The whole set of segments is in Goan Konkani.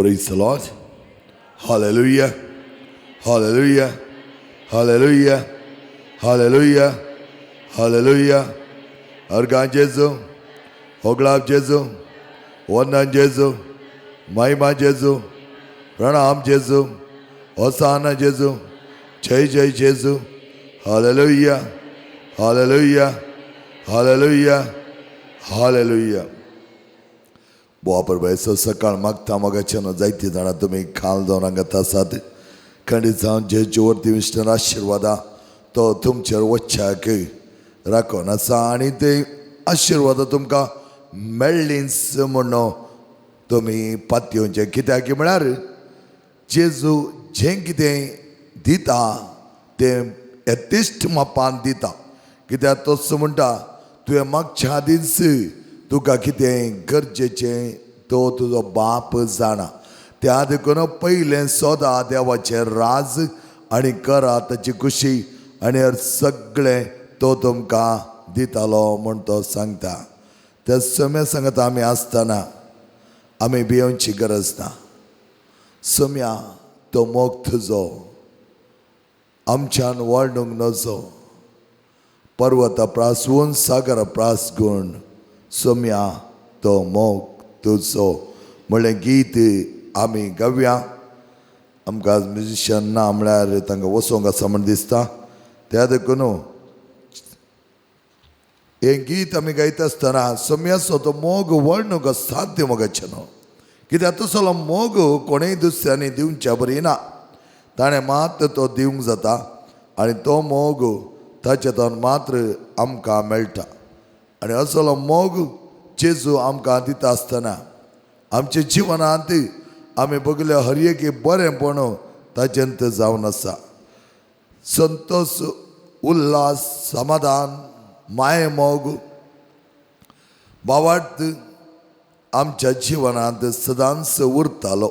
Praise the Lord. Hallelujah. Hallelujah. Hallelujah. Hallelujah. Hallelujah. अर्गां जेजू, होगळाप जेजू, वंदन जेजू, महिमा जेजू, प्रणाम जेजू, होसाना जेजू, जय जय जेजू. Hallelujah. Hallelujah. Hallelujah. Hallelujah. बुवा परबेचो सकाळ मागता मागाच्यान जायती जाणां तुमी खाल जावन हांगात आसात. खंडीत जावन जेजू वरती विष्णू आशिर्वादा तो तुमचेर वच्च्याक राखून आसा आनी ते आशिर्वादा तुमकां मेळ्ळींच म्हणून तुमी पातयेवचें. कित्याक म्हळ्यार जेजू जें कितें दिता तें यथेश्ट मापान दिता. कित्याक तोच म्हणटा तुवें मागच्या आदींच तुका कितें गरजेचें तो तुजो बाप जाणा. त्या देखून पयलें सोदा देवाचें राज आनी करा ताची खुशी आनी सगळें तो तुमकां दितालो म्हूण तो सांगता. त्या सम्या सांगता आमी आसतना आमी भियोवची गरज ना. सम्या तो मोग तुजो आमच्यान वर्णूंक नजो, पर्वता प्रासून सागरा प्रास गुण सोम्या तो मोग तुजो म्हणलें गीत आमी गावया. आमकां म्युजिशियन ना म्हळ्यार तांकां वचोंक आसा म्हण दिसता. त्या देखून हें गीत आमी गायता आसतना सोम्याचो तो मोग वर्णूंक साध्य मोगाचें न्हू. कित्याक तसलो मोग कोणूय दुसऱ्यांनी दिवच्या बरी ना, ताणें मात्र तो दिवंक जाता आनी तो मोग ताचे मात्र आमकां मेळटा. आनी असलो मोग जेजू आमकां दिता आसतना आमच्या जिवनांत आमी बगले हर एक बरेंपण ताजेंत जावन आसा. संतोष, उल्हास, समाधान, मायमोग, भावार्थ आमच्या जिवनांत सदांच उरतालो.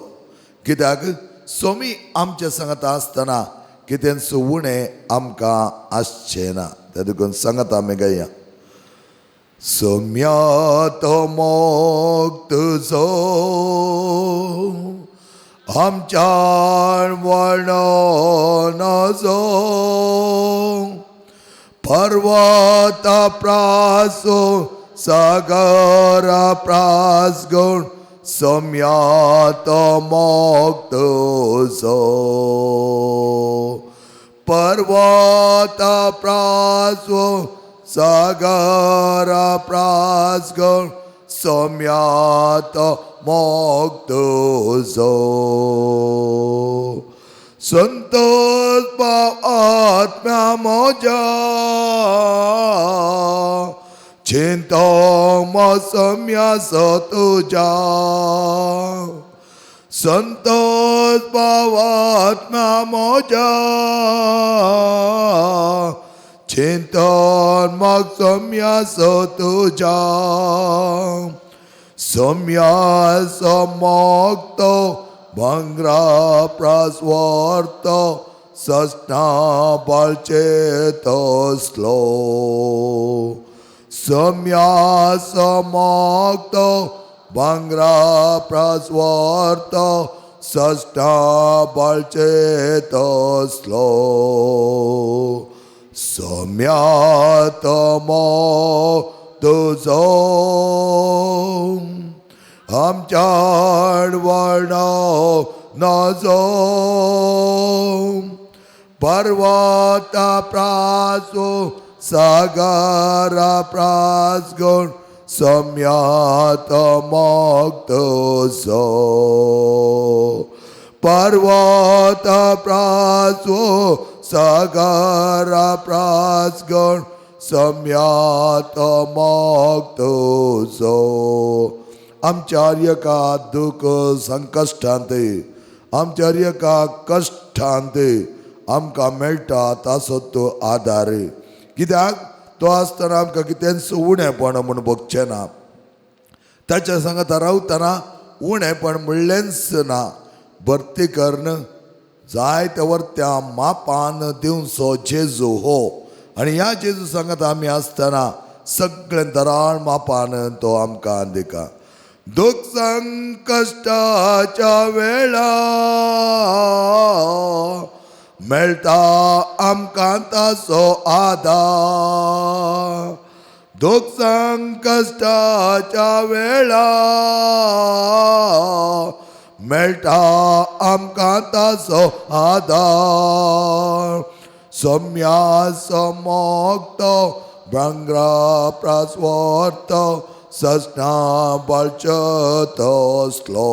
कित्याक सोमी आमच्या सांगता आसतना कितेंच उणें आमकां आसचें ना. त्या देखून सांगता आमी गाया. सोम्या तो मोग तुजो आमच्यान वर्णो नजो, पर्वता प्रासो सागरा प्रास गुण सोम्या तो मोग तुजो, पर्वता प्रासो सागरा प्रास गुण सोम्या तो मोग तुजो. संतोष भाव आत्म्या म्हज्या चिंतो सोम्याचो तुज्या, संतोष भाव आत्म्या म्हज्या चिंतन मग सोम्याचो तुज्या, सोम्याचो मोग तो भांगरा प्रासवर्त सस्ना बाळचे तसलो, सोम्याचो मोग तो भांगरा प्रासवर्त सस्ना बाळचे तसलो, सोम्या तो मोग तुजो आमच्यान वर्णो नजो, पर्वता प्रासो सागरा प्रास गुण सोम्या तो मोग तुजो, पर्वता प्रासो सागरा प्रास गुण सोम्या तो मोग तुजो. आमच्या एका दुःख संकश्टांत, आमच्या एका कश्टांत आमकां मेळटा ताचो तो आदार. कित्याक तो आसतना आमकां कितेंच उणेपण म्हूण भोगचें ना. ताच्या सांगता रावतना उणेपण म्हणलेंच ना. भरती करून जायते वर्त्या मापान दिवचो जेजू हो. आनी ह्या जेजू सांगता आमी आसतना सगळें दराळ मापान तो आमकां दिता. दुःख संकश्टाच्या वेळा मेळटा आमकां ताचो आदार. दुःख संकश्टाच्या वेळा मेळटा आमकां ताचो आदार. सम्यासो मोगतो भांगरा प्रास्वर्त सजना बाळचतसलो.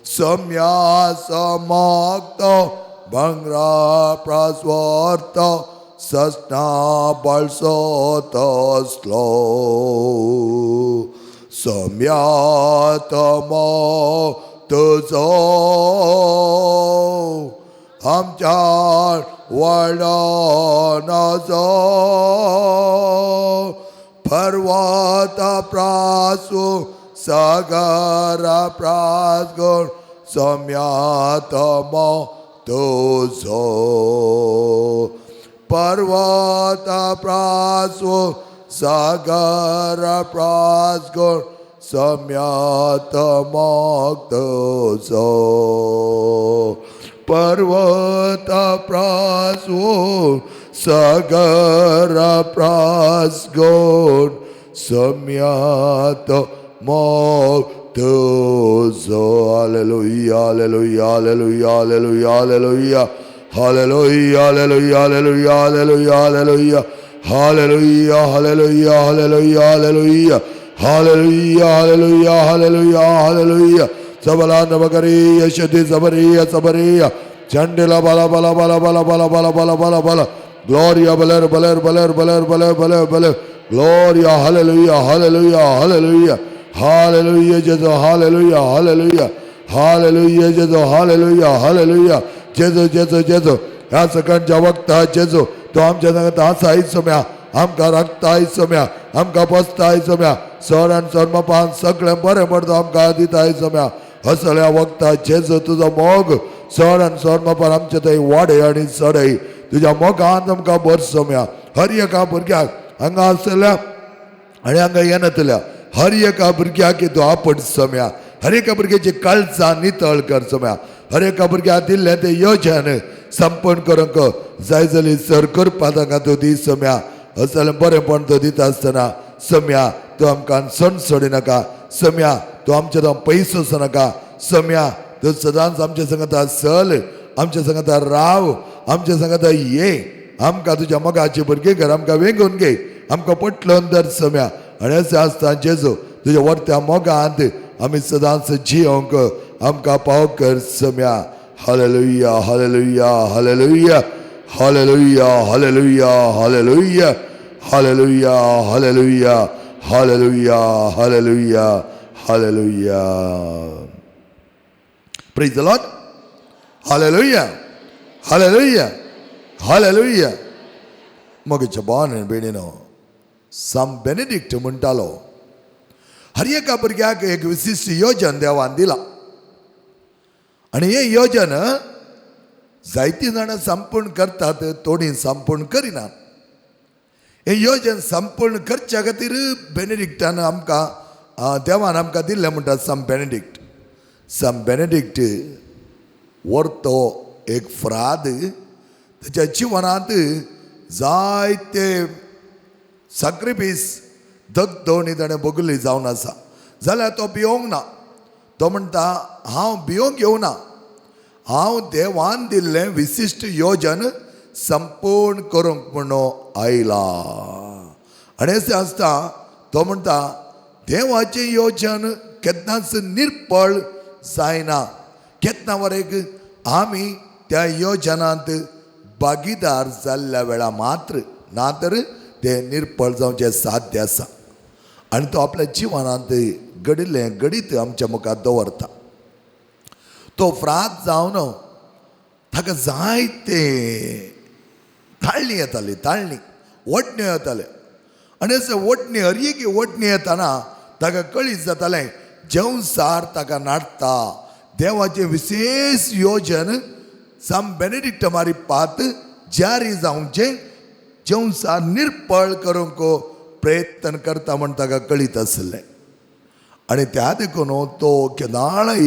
सम्यासो मोगतो भांगरा प्रास्वर्त सजना बाळचतसलो. सम्यात मोग तुजो आमच्या वडनाचो पर्वत प्रासू सागर प्रासगुण सम्यात मोग तुजो. पर्वत प्रासू सागर प्रासगुण सम्यात मोग तुजो. पर्वत प्रासू सागर प्रासगुण सम्यात मोग तुजो. Hallelujah, hallelujah, hallelujah, hallelujah, hallelujah, hallelujah, hallelujah, hallelujah, hallelujah, hallelujah, hallelujah, hallelujah, hallelujah, hallelujah, hallelujah, hallelujah, hallelujah, hallelujah. सबला नमकरीय शती सबरीय सबरीय चंडिला बला बला बला बला बला बला बला बला बला ग्लोरिया बलर बलर बलर बलर बलर बलर बलर Gloria, hallelujah, hallelujah, hallelujah, hallelujah, Gesù, hallelujah, hallelujah, hallelujah, Gesù, hallelujah, hallelujah, Gesù, Gesù, Gesù. ह्या सकाळच्या वक्ता जेजू तो आमच्या सांगता आसा सोम्या, आमकां राखता सोम्या, आमकां पोसता सोम्या, सर आनी सरमापान सगळें बरें म्हण तो आमकां दिता सोम्या. असल्या वक्ता जेजू तुजो मोग सर आनी सरमापान आमचे थंय वाडय आनी चडय. तुज्या मोगान आमकां भर सोम्या. हर एका भुरग्याक हांगा आसतल्या आनी हांगा येनातल्या हर एका भुरग्याक तूं आपट सोम्या. हर एका भुरग्याची काळजां नितळ कर सोम्या. हर एका भुरग्याक दिल्लें तें योजन संपूर्ण करूंक जाय जाल्यार सर करपा तांकां तूं दी सोम्या. असलें बरेंपण तूं दिता आसतना सोम्या तूं आमकां सण सोडिनाका. सोम्या तूं आमच्या तो पयस वचनाका. सोम्या तूं सदांच आमच्या सांगता चल, आमच्या सांगता राव, आमच्या सांगता ये. आमकां तुज्या मोगाची भुरगीं कर, आमकां वेंगून घे, आमकां पटलोवन धर सोम्या. आनी अशें आसता जेजू तुज्या वर्त्या मोगांत आमी सदांच जियोंक आमकां पाव कर Saumya. Hallelujah, hallelujah, hallelujah, hallelujah, hallelujah, hallelujah, hallelujah, hallelujah, hallelujah, hallelujah, hallelujah. Praise the Lord. Hallelujah, hallelujah, hallelujah. मगेच्या भावान भयणीनो, साम बेनेडिक्ट म्हणटालो हर एका भुरग्याक एक विशिश्ट योजन देवान दिला आनी हें योजन जायतीं जाणां संपूर्ण करतात, थोडीं संपूर्ण करिनात. हें योजन संपूर्ण करच्या खातीर बेनेडिक्टान आमकां देवान आमकां दिल्लें म्हणटात साम बेनेडिक्ट. साम बेनेडिक्ट वर्तो एक फ्राद, ताच्या जिवनांत जायते साक्रिफीस दगदवणी ताणें भोगली जावन आसा. जाल्यार तो भियोंक ना. तो म्हणटा हांव भियोंक येवना, हांव देवान दिल्लें विशिश्ट योजन संपूर्ण करूंक म्हणून आयला. आनी अशें आसता तो म्हणटा देवाचें योजन केन्नाच निर्पळ जायना. केन्ना वरेक आमी त्या योजनांत भागीदार जाल्ल्या वेळा मात्र, ना तर तें निर्पळ जावचें साध्य आसा. आनी तो आपल्या जिवनांत घडिल्लें घडीत आमच्या मुखार दवरता. तो फ्राद जावन ताका जायते ताळणी येताली, ताळणी वटण्यो येताले. आनी अशें वटणी हर एक वटणी येताना ताका कळीत जातालें जेवसार ताका नाडटा. देवाचें विशेष योजन साम बेनेडिक्ट मारी पात जारी जावचें जेवसार निर्पळ करूंक प्रयत्न करता म्हण ताका कळीत आसलें. आनी त्या देखून तो केन्नाय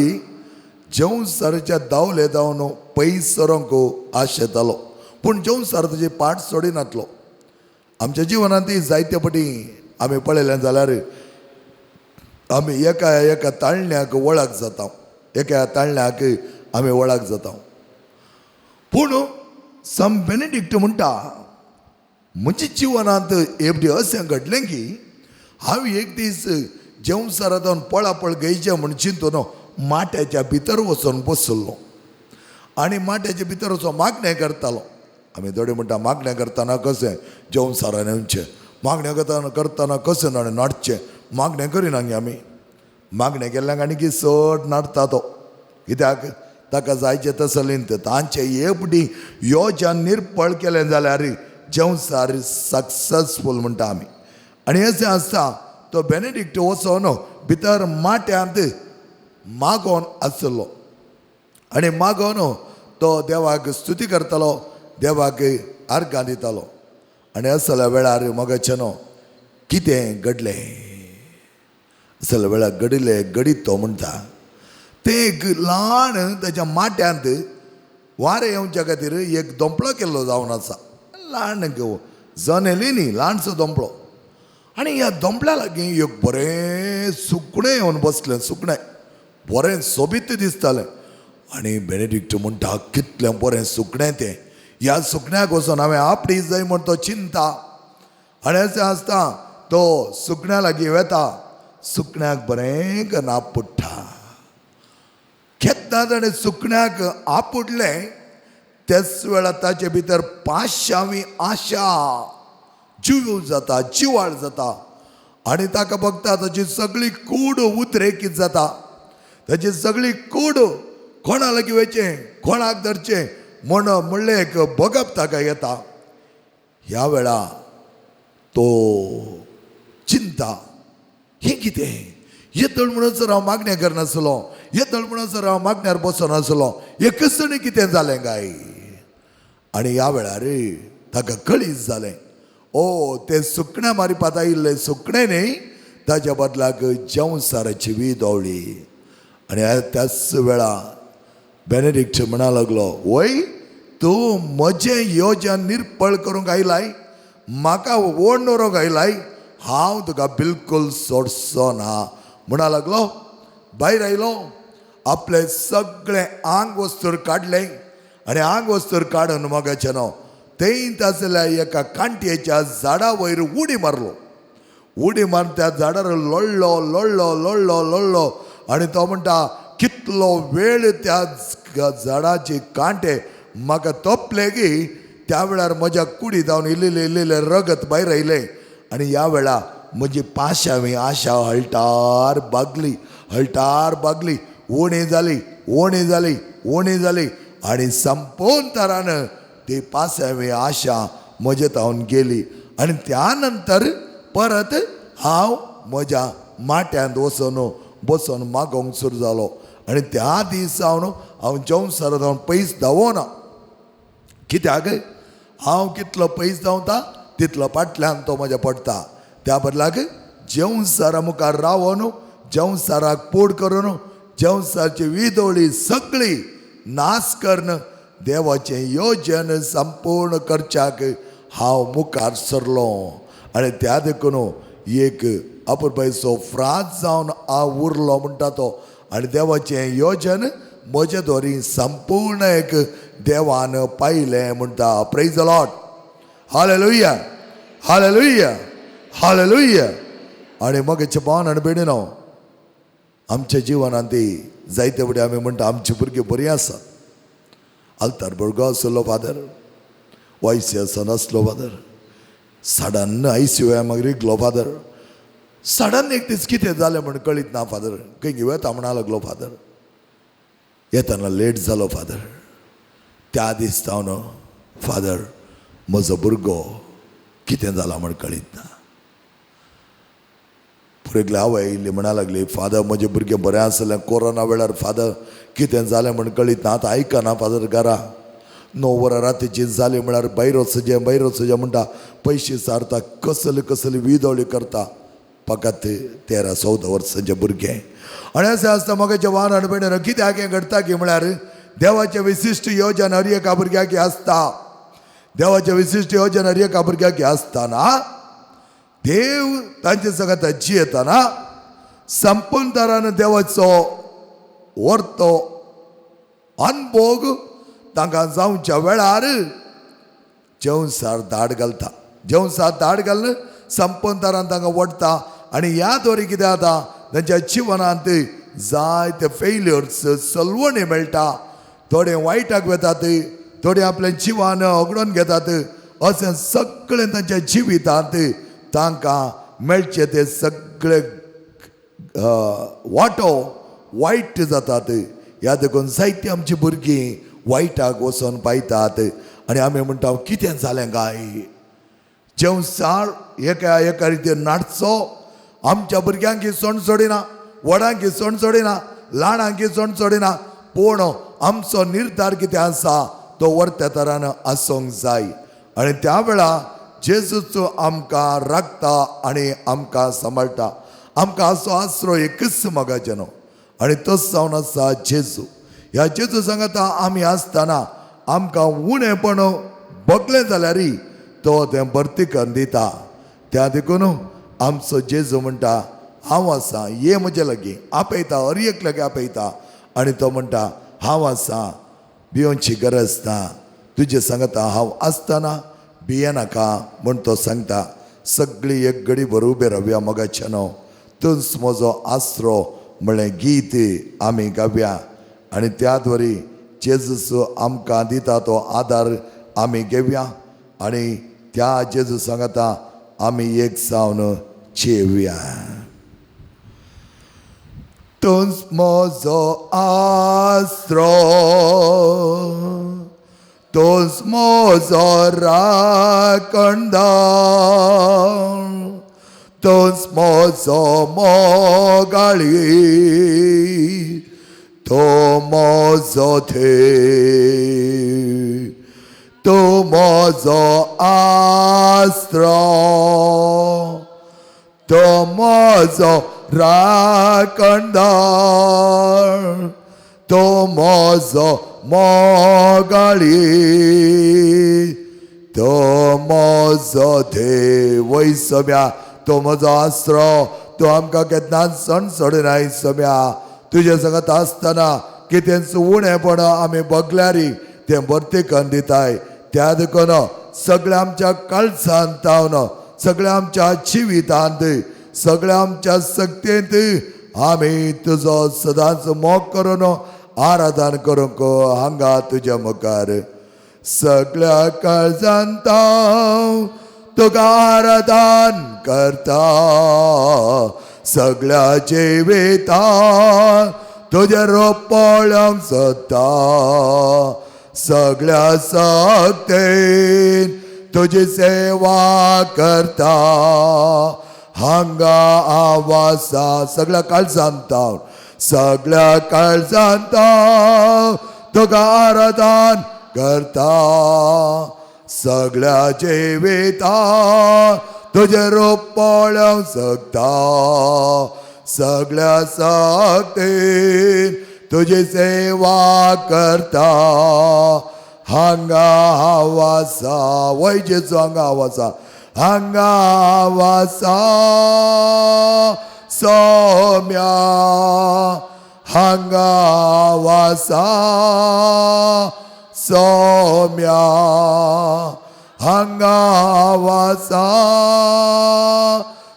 जेवसाराच्या धांवले धांवन पयस सरोंक आशेतालो, पूण जेवसार ताची पाट सोडिनातलो. आमच्या जिवनांत जायते पटी आमी पळयलें जाल्यार आमी एका एका ताळण्याक वळख जाता, एका ताळण्याक आमी वळख जाता. पूण सम बेनेडिक्ट म्हणटा, म्हज्या जिवनांत एकदी अशें घडलें की हांव एक दीस जेवसारांत पळापळ घेयचें म्हूण चिंतून माट्याच्या भितर वचून बसलो आनी माट्याच्या भितर वचून मागणें करतालो. आमी थोडे म्हणटा मागणें करतना कशें जेवसारान येवचें, मागणें करतना कशें जाणें नाडचें, मागणें करिना गे आमी. मागणें केल्ल्याक आनी की चड नाडटा तो, कित्याक ताका जायचें तसलें तांचे एकटी योजन निर्पळ केलें जाल्यार जेवसार सक्सेसफूल म्हणटा आमी. आनी अशें आसता तो बेनेडिक्ट वचोन भितर माट्यांत मागोन आसलो आनी मागोन तो देवाक स्तुती करतालो, देवाक आर्गां दितालो. आनी असल्या वेळार मगाचें न्हू कितें घडलें, असल्या वेळार घडिल्लें घडीत तो म्हणटा तें एक ल्हान ताच्या माट्यांत वारें येवच्या खातीर एक दोंपळो केल्लो जावन आसा, ल्हान जनेली न्ही, ल्हानसो दोंपळो. आनी ह्या दोंपळ्या लागीं एक बरें सुकणें येवन बसलें, सुकणें बरें सोबीत दिसतालें. आनी बेनेडिक्ट म्हणटा कितलें बरें सुकणें तें, ह्या सुकण्याक वचून हांवें आपडी जाय म्हण तो चिंता. आनी अशें आसता तो सुकण्या लागीं वेता, सुकण्याक बरें करून आपुडटा. केन्ना ताणें सुकण्याक आपुडलें त्याच वेळार ताचे भितर पाशावी आशा जीव जाता, जिवाळ जाता. आनी ताका बघता ताची सगळी कूड उतरेकीत जाता, ताची सगळी कूड कोणा लागीं वयचें कोणाक धरचें म्हण म्हणलें एक बगप ताका येता. ह्या वेळा तो चिंता हें कितें, येतळ म्हणसर हांव मागणें करनासलो, येतळ म्हणसर हांव मागण्यार बसनासलो, हें कसणी कितें जालें काय. आनी ह्या वेळार ताका कळीत जालें, ओ तें सुकण्या मारिपात आयिल्लें सुकणें न्ही, ताच्या बदलाक जेवसाराची वीद ओवळी. आनी त्याच वेळा बेनेडिक्ट म्हणा लागलो, वय तूं म्हजें योजन निर्पळ करूंक आयलाय, म्हाका ओड व्हरूंक आयलाय, हांव तुका बिलकूल सोडचो ना म्हणा लागलो. भायर आयलो, आपलें सगळें आंग वस्तूर काडलें आनी आंग वस्तूर काडून मगाचें न्हू थंय आसल्या एका कांटयेच्या झाडा वयर उडी मारलो. उडी मारून त्या झाडार लोळ्ळो लोळ्ळो लोळ्ळो लोळ्ळो आनी तो म्हणटा कितलो वेळ त्या झाडाचे कांटे म्हाका तोपले की त्या वेळार म्हज्या कुडी जावन इल्लें इल्लें रगत भायर आयलें. आनी ह्या वेळा म्हजी पाशावी आशा हळटार बागली, हळटार बागली, उणी जाली, उणी जाली, उणी जाली आनी संपूर्ण तरान ती पासावी आशा म्हजे तावन गेली. आनी त्या नंतर परत हांव म्हज्या माट्यांत वचून बसून मागोवंक सुरू जालो. आनी त्या दीस जावन हांव जेवसार जावन पयस धांवना, कित्याक हांव कितलो पयस धांवता तितलो फाटल्यान तो म्हज्या पडटा. त्या बदलाक जेवसारा मुखार रावन जेवसाराक पोड करून जेवसारची विदोळी सगळी नाश करून देवाचें योजन संपूर्ण करच्याक हांव मुखार सरलो. आनी त्या देखून एक अपुरबायचो फ्रास जावन हांव उरलो म्हणटा तो. आनी देवाचें योजन म्हजे दोरी संपूर्ण एक देवान पायलें म्हणटा. Praise the Lord, hallelujah, hallelujah, hallelujah. आनी मगेचे भावन आनी भयणीनो, आमच्या जिवनांत ती जायते फुडें आमी म्हणटा आमची भुरगीं बरीं आसात. आल्तार भुरगो आसलो फादर, वायसी आसा नासलो फादर, सडन आयसीयू मागीर रिगलो फादर, सडन एक दीस कितें जालें म्हण कळीत ना फादर, खंय वता म्हणा लागलो फादर, येतना लेट जालो फादर. त्या दीस जावन फादर म्हजो भुरगो कितें जाला म्हण कळीत ना. भुरगें आवय आयिल्ली म्हणा लागली, फादर म्हजें भुरगें बरें आसलें कोरोना वेळार फादर कितें जालें म्हण कळीत ना, आतां आयकना फादर घरा 9 वरां रातीची जाली म्हळ्यार भायर वचचें भायर वचचें म्हणटा, पयशे सारता, कसले कसले विदोळी करता, फकत 13-14 वर्सांचे भुरगें. आनी अशें आसता मगाच्या वान आनी भयणीनो, कित्याक हें घडटा की म्हळ्यार देवाचें विशिश्ट योजन हर एका भुरग्याक आसता. देवाचें विशिश्ट योजन हर एका भुरग्याक आसतना देव तांचे सांगाता जियेतना संपूर्ण तरान देवाचो वर्तो अनभोग तांकां जावच्या वेळार जेवसार दाड घालता. जेवसार दाड घालून संपूर्ण तरान तांकां वडटा. आनी ह्या द्वारे कितें जाता, तांच्या जिवनांत जायते फेल्युअर्स सलवणी मेळटा. थोडे वायटाक वतात, थोडे आपलें जिवान अगडोवन घेतात. अशें सगळें तांच्या जिवितांत तांकां मेळचें ते सगळे वांटो वायट जातात. ह्या देखून जायती आमची भुरगीं वायटाक वचोन पायतात. आनी आमी म्हणटा कितें जालें काय, जेवसार एका एका रितीन नाटचो. आमच्या भुरग्यांक सण सोडिना, व्हडांक सण सोडिना, ल्हानांक सण सोडिना, पूण आमचो निर्धार कितें आसा तो वर्त्या तरान आसूंक जाय. आनी त्या वेळा जेजूचो आमकां राखता आनी आमकां सांबाळटा. आमकां असो आसरो एकच मोगाचें न्हू, आनी तोच जावन आसा जेजू. ह्या जेजू सांगता आमी आसतना आमकां उणेपण भोगलें जाल्यार तो तें भरती करून दिता. त्या देखून आमचो जेजू म्हणटा हांव आसा, ये म्हजे लागीं आपयता, हर एक लागीं आपयता. आनी तो म्हणटा हांव आसा, भियोवची गरज ना, तुजे सांगता हांव आसतना भियेनाका म्हूण तो सांगता. सगळी एक घडी भर उबे रावया मोगाचें न्हू, तूंच म्हजो आसरो म्हळ्ळें गीत आमी गावया. आनी त्या द्वारे जेजूचो आमकां दिता तो आदार आमी घेवया. आनी त्या जेजू सांगता आमी एक जावन जेवया. तूंच म्हजो आसरो, तूंच म्हजो राखणदार, तूंच म्हजो मोगाळी, तो म्हजो देव, तूं म्हजो आसरो, तो म्हजो राखणदार, तो म्हजो मोगाळी, तो म्हजो देव. वय सम्या, तो म्हजो आसरो, तो आमकां केन्नाच सण सोडिनाय सम्या. तुजे सांगत आसतना कितेंच उणेपण आमी भोगल्यार तें भरती करून दिताय. त्या देखून सगळ्या आमच्या काळजांत तावन, सगळ्या आमच्या जिवितांत, सगळ्या आमच्या शक्तींत आमी तुजो सदांच मोग करून आराधन करूंक हांगा तुज्या मुखार. सगळ्या काळजांत तुका आराधन करता, सगळ्या जिवितांत तुजें रूप पळोवंक सोदता, सगळ्या शक्तीन तुजी सेवा करता. हांगा आवासा सगळ्या काळजांत, सगळ्या काळजांत तुका आराधन करता, सगळ्या जिवितांत तुजें रूप पळोवंक शकता, सगळ्या शक्तीन तुजी सेवा करता. हांगा आवासा वय जेजू, हांगा आवासा, हांगा आवासा सौम्या, हांगा आवासा सौम्या, हांगा आवासा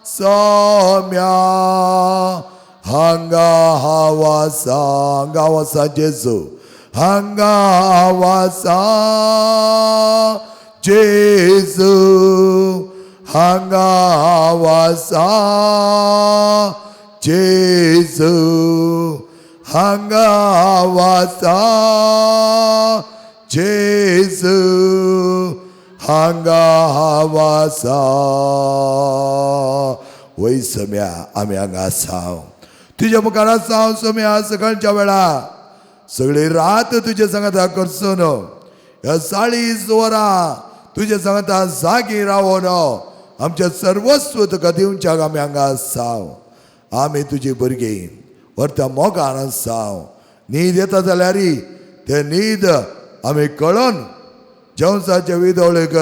सौम्या, हांगा आवासा, हांगा आवासा जेजू, हांगा आवासा जेजू, हांगा आवासा जेजू, हांगा आवासा जेजू, हांगा आवासा. वय सम्या, आमी हांगा आसा तुज्या मुखार आसा सम्या. सकाळच्या वेळा सगळी रात तुजे सांगता करचो न्हू, ह्या 40 वरां तुजे सांगता जागी रावोन आमचें सर्वस्व तुका दिवच्याक आमी हांगा आसाव. आमी तुजी भुरगीं व्हरता मोगान आसाव. न्हीद येता जाल्यार ते न्हीद आमी कळोन जेवसाचे विदोळेक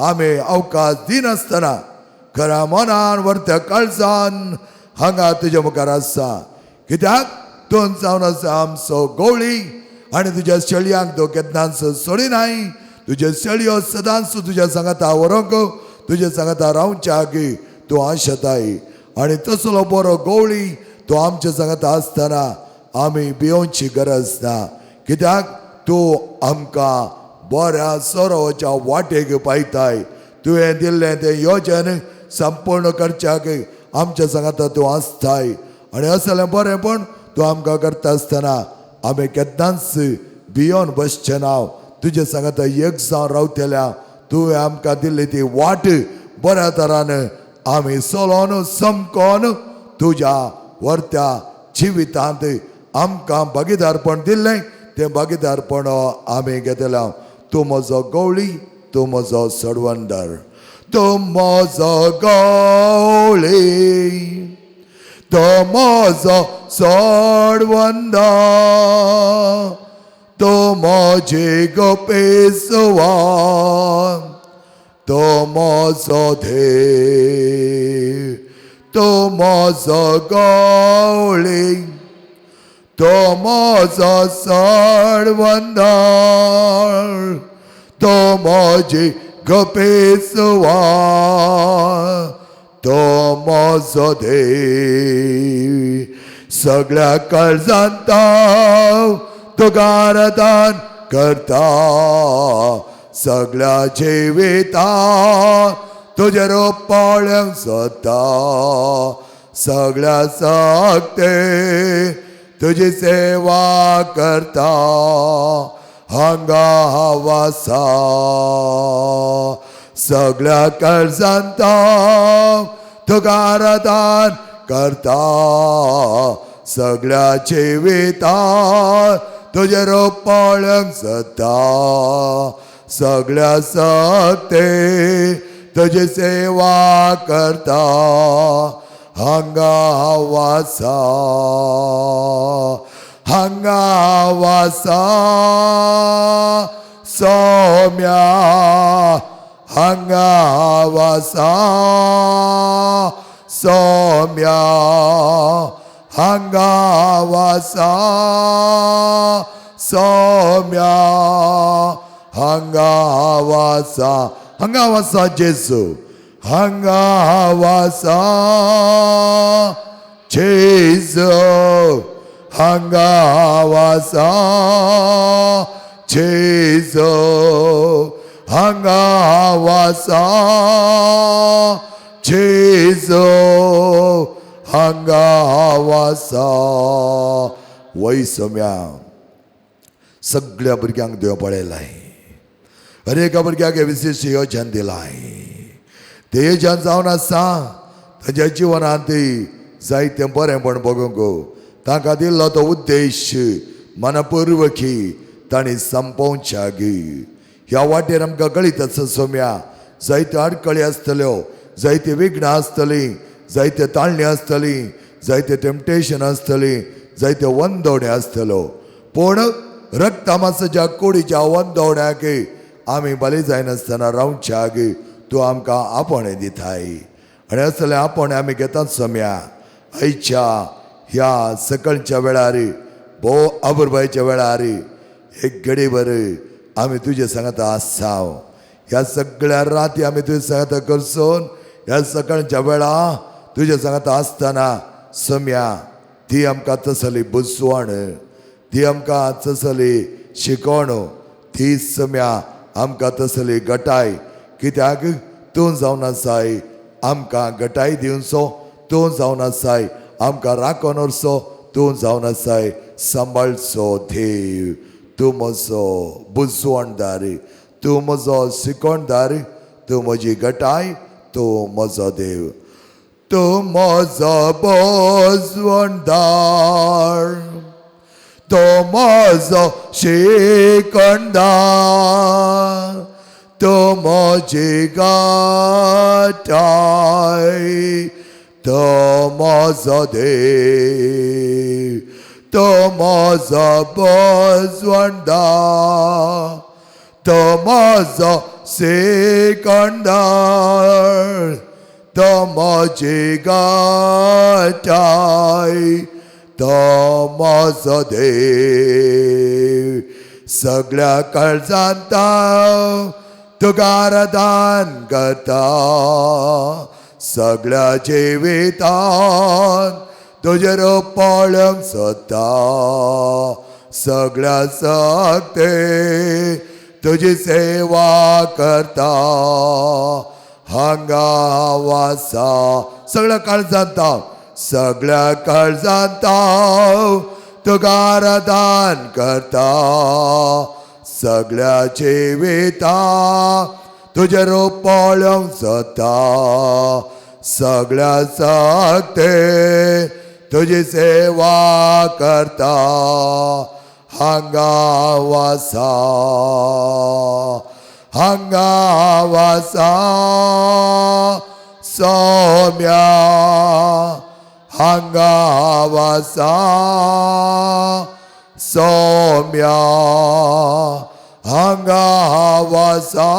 आमी अवकाश दिनासतना खऱ्या मनान व्हरत्या काळजान हांगा तुज्या मुखार आसा. कित्याक तूं जावन आसा आमचो गवळी आनी तुज्या शेळयांक तूं केन्नाच सोडिनाय. तुज्यो शेळयो सदांच तुज्या सांगाता व्हरूंक तुज्या सांगाता रावच्याक तूं आशेताय. आनी तसलो बरो गवळी तूं आमच्या सांगाता आसतना आमी भियोवची गरज ना. कित्याक तूं आमकां बऱ्या सोरोवाच्या वाटेक पायताय. तुवें दिल्लें तें योजन संपूर्ण करच्याक आमच्या सांगाता तूं आसताय. आनी असलें बरेंपण तूं आमकां करता आसतना आमी केन्नाच भियोन बसचें ना. तुजे सांगाता एक जावन रावतल्या तुवें आमकां दिल्ली ती वाट बऱ्या तरान आमी चलोन समकोन तुज्या व्हरत्या जिवितांत आमकां भागीदारपण दिल्लें तें भागीदारपण आमी घेतल्या. तूं म्हजो गवळी, तूं म्हजो सडवंदर, तूं म्हजो गवळी, तूं म्हजो सडवंदर, तूं म्हजी गोपेसवा, तूं म्हजो देव, तूं म्हजो गवळी, तूं म्हजो सडवंदर, तूं म्हजी गोपेसवा, तूं म्हजो देव. सगळ्या काळजांत तुका आराधन करता, सगळ्या जिवितांत तुजें रूप पळोवंक सोदता, सगळ्या शक्ते तुजी सेवा करता. हांगा हांव आसा. सगळ्या काळजांत तुका आराधन करता, सगळ्या जिवितांत तुजें रूप पळोवंक सोदता, सगळ्या शक्ते तुजी सेवा करता. हांगा हांव आसा, हांगा हांव आसा सौम्या, हांगा हांव आसा सौम्या, हांगा हांव आसा सौम्या, हांगा हांव आसा, हांगा हांव आसा जेजू, हांगा हांव आसा जेजू, हांगा हांव आसा जेजू, हांगा हांव आसा जेजू, हांगा हांव आसा. वय सौम्या, सगळ्या भुरग्यांक देव पळयलाय. हर एका भुरग्याक विशेश योजन दिलाय. तें योजन जावन आसा ताच्या जिवनांत जायतें बरेंपण बगूंक तांकां दिल्लो तो उद्देश मनपूर्वकी तांणी संपोवच्याक. ह्या वाटेर आमकां कळीत आसा सौम्या, जायत्यो आडखळी आसतल्यो, जायती विघ्नां आसतलीं, जायते ताळणी आसतली, जायते टेम्पटेशन आसतली, जायते वंदवणे आसतल्यो. पूण रक्तमासाच्या कुडीच्या वंदवण्याक आमी बली जायनासतना रावच्याक तूं आमकां आपोवणें दिताय. आनी असलें आपोवणें आमी घेतात सौम्या. आयच्या ह्या सकाळच्या वेळार भोव अपुरबायच्या वेळार एक घडीभर आमी तुजे सांगाता आसाव. ह्या सगळ्या राती आमी तुजे सांगाता करसून ह्या सकाळच्या वेळा तुजे सांगाता आसतना सौम्या ती आमकां तसली बुजवण, ती आमकां तसली शिकवण, ती सौम्या आमकां तसली गटाय. कित्याक तूं जावन आसाय आमकां गटाय दिवचो, तूं जावन आसाय आमकां राखून उरचो, तूं जावन आसाय सांबाळचो देव. तूं म्हजो बुजवणदार, तूं म्हजो शिकवणदार, तूं म्हजी गटाय, तूं म्हजो देव. तूं म्हजो बुजवणदार, तूं म्हजो शिकणदार, तो म्हजी गाठाय, तो म्हजो देव, तो म्हजो बजवंडा, तो म्हजो सेकंदार, तो म्हजी गाठाय, तो म्हजो देव. सगळ्या काळजांत तुका आराधन करता, सगळ्या जिवितान तुजें रूप पळोवंक सोदता, सगळ्या शक्ते तुजी सेवा करता, हांगा वासा. सगळ्या काळजांत, सगळ्या काळजांत तुका आराधन करता, सगळ्या जिविता तुजें रूप पळोवंक सोदता, सगळ्या शक्ते तुजी सेवा करता, हांगा वासा, हांगा वासा सौम्या, हांगा वासा सौम्या, हांगा वासा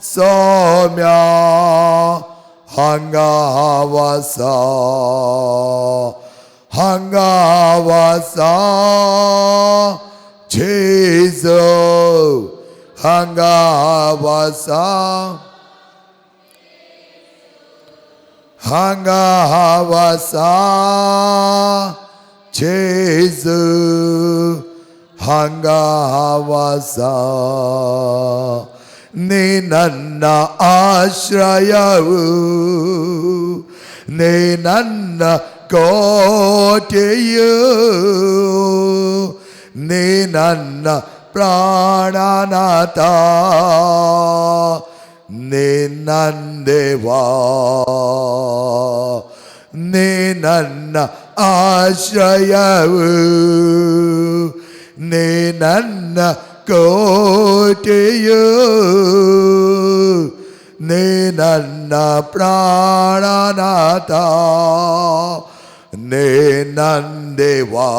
सौम्या, हांगा वासा, हांगा वासा जेजू, हांगा वासा, हांगा वासा जेजू, हांगा ವಾಸ. ನೀ ನನ್ನ ಆಶ್ರಯವು, ನೀ ನನ್ನ ಕೋಟೆಯು, ನೀ ನನ್ನ ಪ್ರಾಣನಾಥ, ನೀ ನನ್ನ ದೇವಾ, ನೀ ನನ್ನ ಆಶ್ರಯವು, ನೀ ನನ್ನ ಕೋಟೆಯು, ನೀ ನನ್ನ ಪ್ರಾಣನಾಥ, ನೀ ನನ್ನ ದೇವಾ.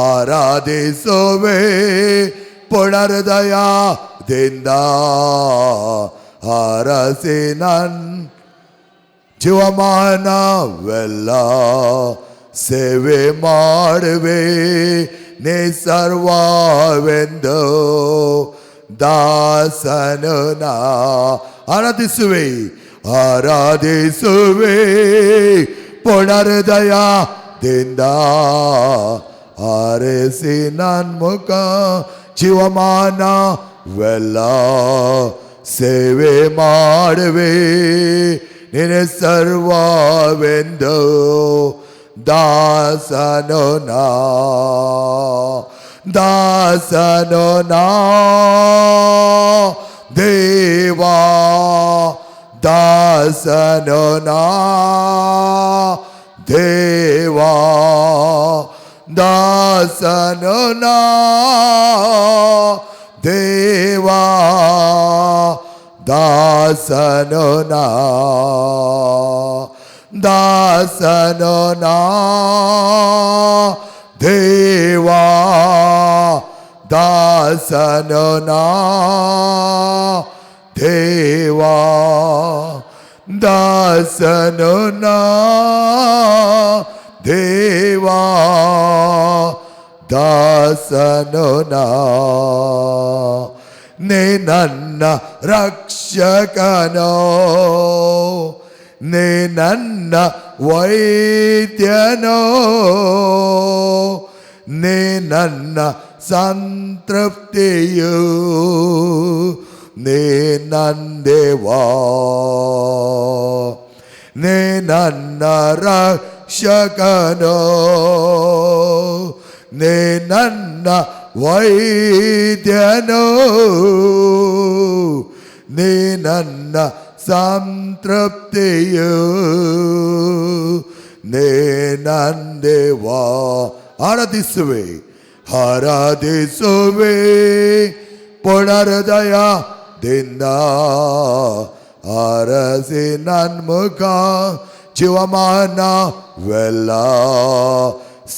ಆರಾಧಿಸುವೆ ಪುನರ್ದಯದಿಂದ, ಆರಸಿ ನನ್ ಜೀವಮಾನವೆಲ್ಲ ಸೇವೆ ಮಾಡುವೆ, ನೀ ಸರ್ವವೆಂದು ದಾಸನು ನಾ. ಆರಾಧಿಸುವೆ, ಆರಾಧಿಸುವೆ ಪುನರ್ದಯದಿಂದ, ಆರಿಸಿ ನನ್ ಮುಖ ಜೀವಮಾನವೆಲ್ಲ ಸೇವೆ ಮಾಡುವೆ, ನಿನ್ನ ಸರ್ವವೆಂದು ದಾಸನು ನಾ, ದಾಸನು ನಾ ದೇವಾ, ದಾಸನು ನಾ ದೇವಾ, ದಾಸನು ನಾ ದೇವಾ, ದಾಸನು ನಾ, ದಾಸನು ನಾ ದೇವಾ, ದಾಸನು ನಾ ದೇವಾ, ದಾಸನು ನಾ ದೇವಾ, ದಾಸನು ನಾ. ನೀ ನನ್ನ ರಕ್ಷಕನೋ, ನೀ ನನ್ನ ವೈದ್ಯನೋ, ನೀ ನನ್ನ ಸಂತೃಪ್ತಿಯು, ನೀ ನನ್ನ ದೇವಾ, ನೀ ನನ್ನ ರಕ್ಷಕನೋ, ನೀ ನನ್ನ ವೈದ್ಯನೋ, ನೀ ನನ್ನ ಸಂತೃಪ್ತಿಯು, ನೀ ನನ್ನ ದೇವಾ. ಆರಾಧಿಸುವೆ, ಆರಾಧಿಸುವೆ ಪುನರ್ದಯ ದಿಂದ ಅರಸಿ ನನ್ಮುಖ ಜೀವಮಾನವೆಲ್ಲ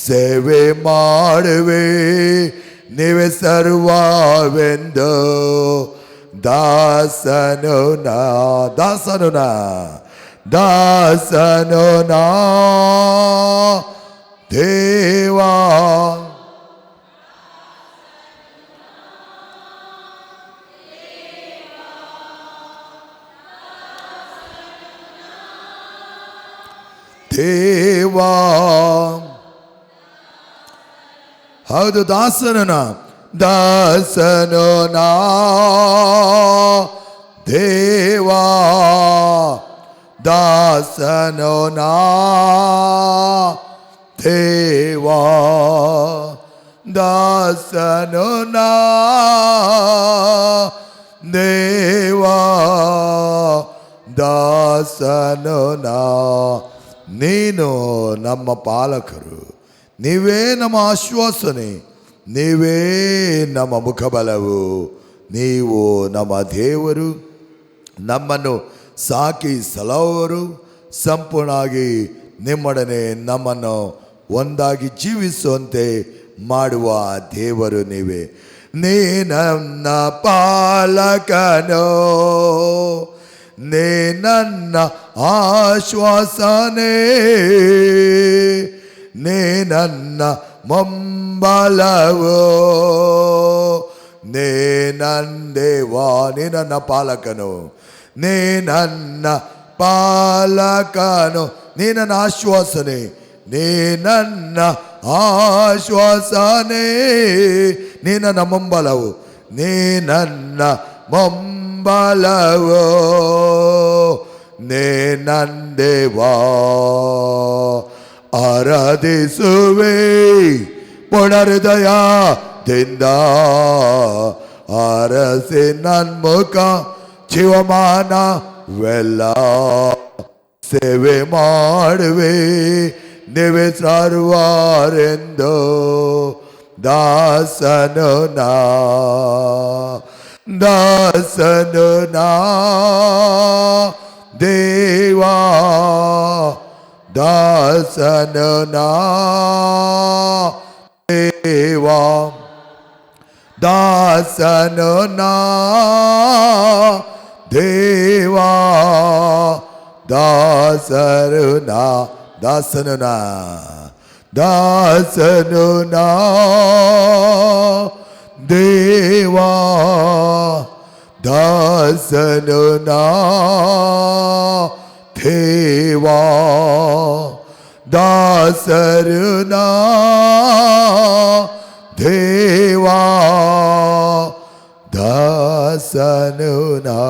ಸೇವೆ ಮಾಡುವೆ ನೀವೇ ಸರ್ವವೆಂದು ದಾಸನು ನಾ ದಾಸನು ನಾ ದಾಸನು ನಾ ದೇವಾ. ದೇವಾ ಹೌದು ದಾಸನು ನಾ ದಾಸನು ನಾ ದೇವಾ ದಾಸನು ನಾ ದೇವಾ ದಾಸನು ನಾ ದೇವಾ ದಾಸನು ನಾ. ನೀನು ನಮ್ಮ ಪಾಲಕರು, ನೀವೇ ನಮ್ಮ ಆಶ್ವಾಸನೆ, ನೀವೇ ನಮ್ಮ ಮುಖಬಲವು, ನೀವು ನಮ್ಮ ದೇವರು, ನಮ್ಮನ್ನು ಸಾಕಿ ಸಲಹುವರು, ಸಂಪೂರ್ಣವಾಗಿ ನಿಮ್ಮೊಡನೆ ನಮ್ಮನ್ನು ಒಂದಾಗಿ ಜೀವಿಸುವಂತೆ ಮಾಡುವ ದೇವರು ನೀವೇ. ನೀ ನನ್ನ ಪಾಲಕನೋ, ನೀ ನನ್ನ ಆಶ್ವಾಸನೆ, ನೀ ನನ್ನ ಮುಂಬಲವೋ, ನೀ ನಂದೇವಾ, ನೀ ನನ್ನ ಪಾಲಕನು, ನೀ ನನ್ನ ಪಾಲಕನು, ನೀ ನನ್ನ ಆಶ್ವಾಸನೆ, ನೀ ನನ್ನ ಆಶ್ವಾಸನೆ, ನೀ ನನ್ನ ಮುಂಬಲವು, ನೀ ನನ್ನ ಮುಂಬಲವೋ, ನೀ ನಂದೇವಾ. ಆರಾಧಿಸುವೆ ಪುನರ್ದಯದಿಂದ ಅರಸಿ ನನ್ಮುಖ ಜೀವಮಾನವೆಲ್ಲ ಸೇವೆ ಮಾಡುವೆ ನೀವೇ ಸರ್ವಾರೆಂದು ದಾಸನು ನಾ ದಾಸನು ನಾ ದೇವಾ ದಾಸನು ನಾ ದೇವಾ ದಾಸನು ನಾ ದೇವಾ ದಾಸರು ನಾ ದಾಸನು ನಾ ದಾಸನು ನಾ ದೇವಾ ದಾಸನು ನಾ ದೇವಾ ದಾಸರು ನಾ ದೇವಾ ದಾಸನು ನಾ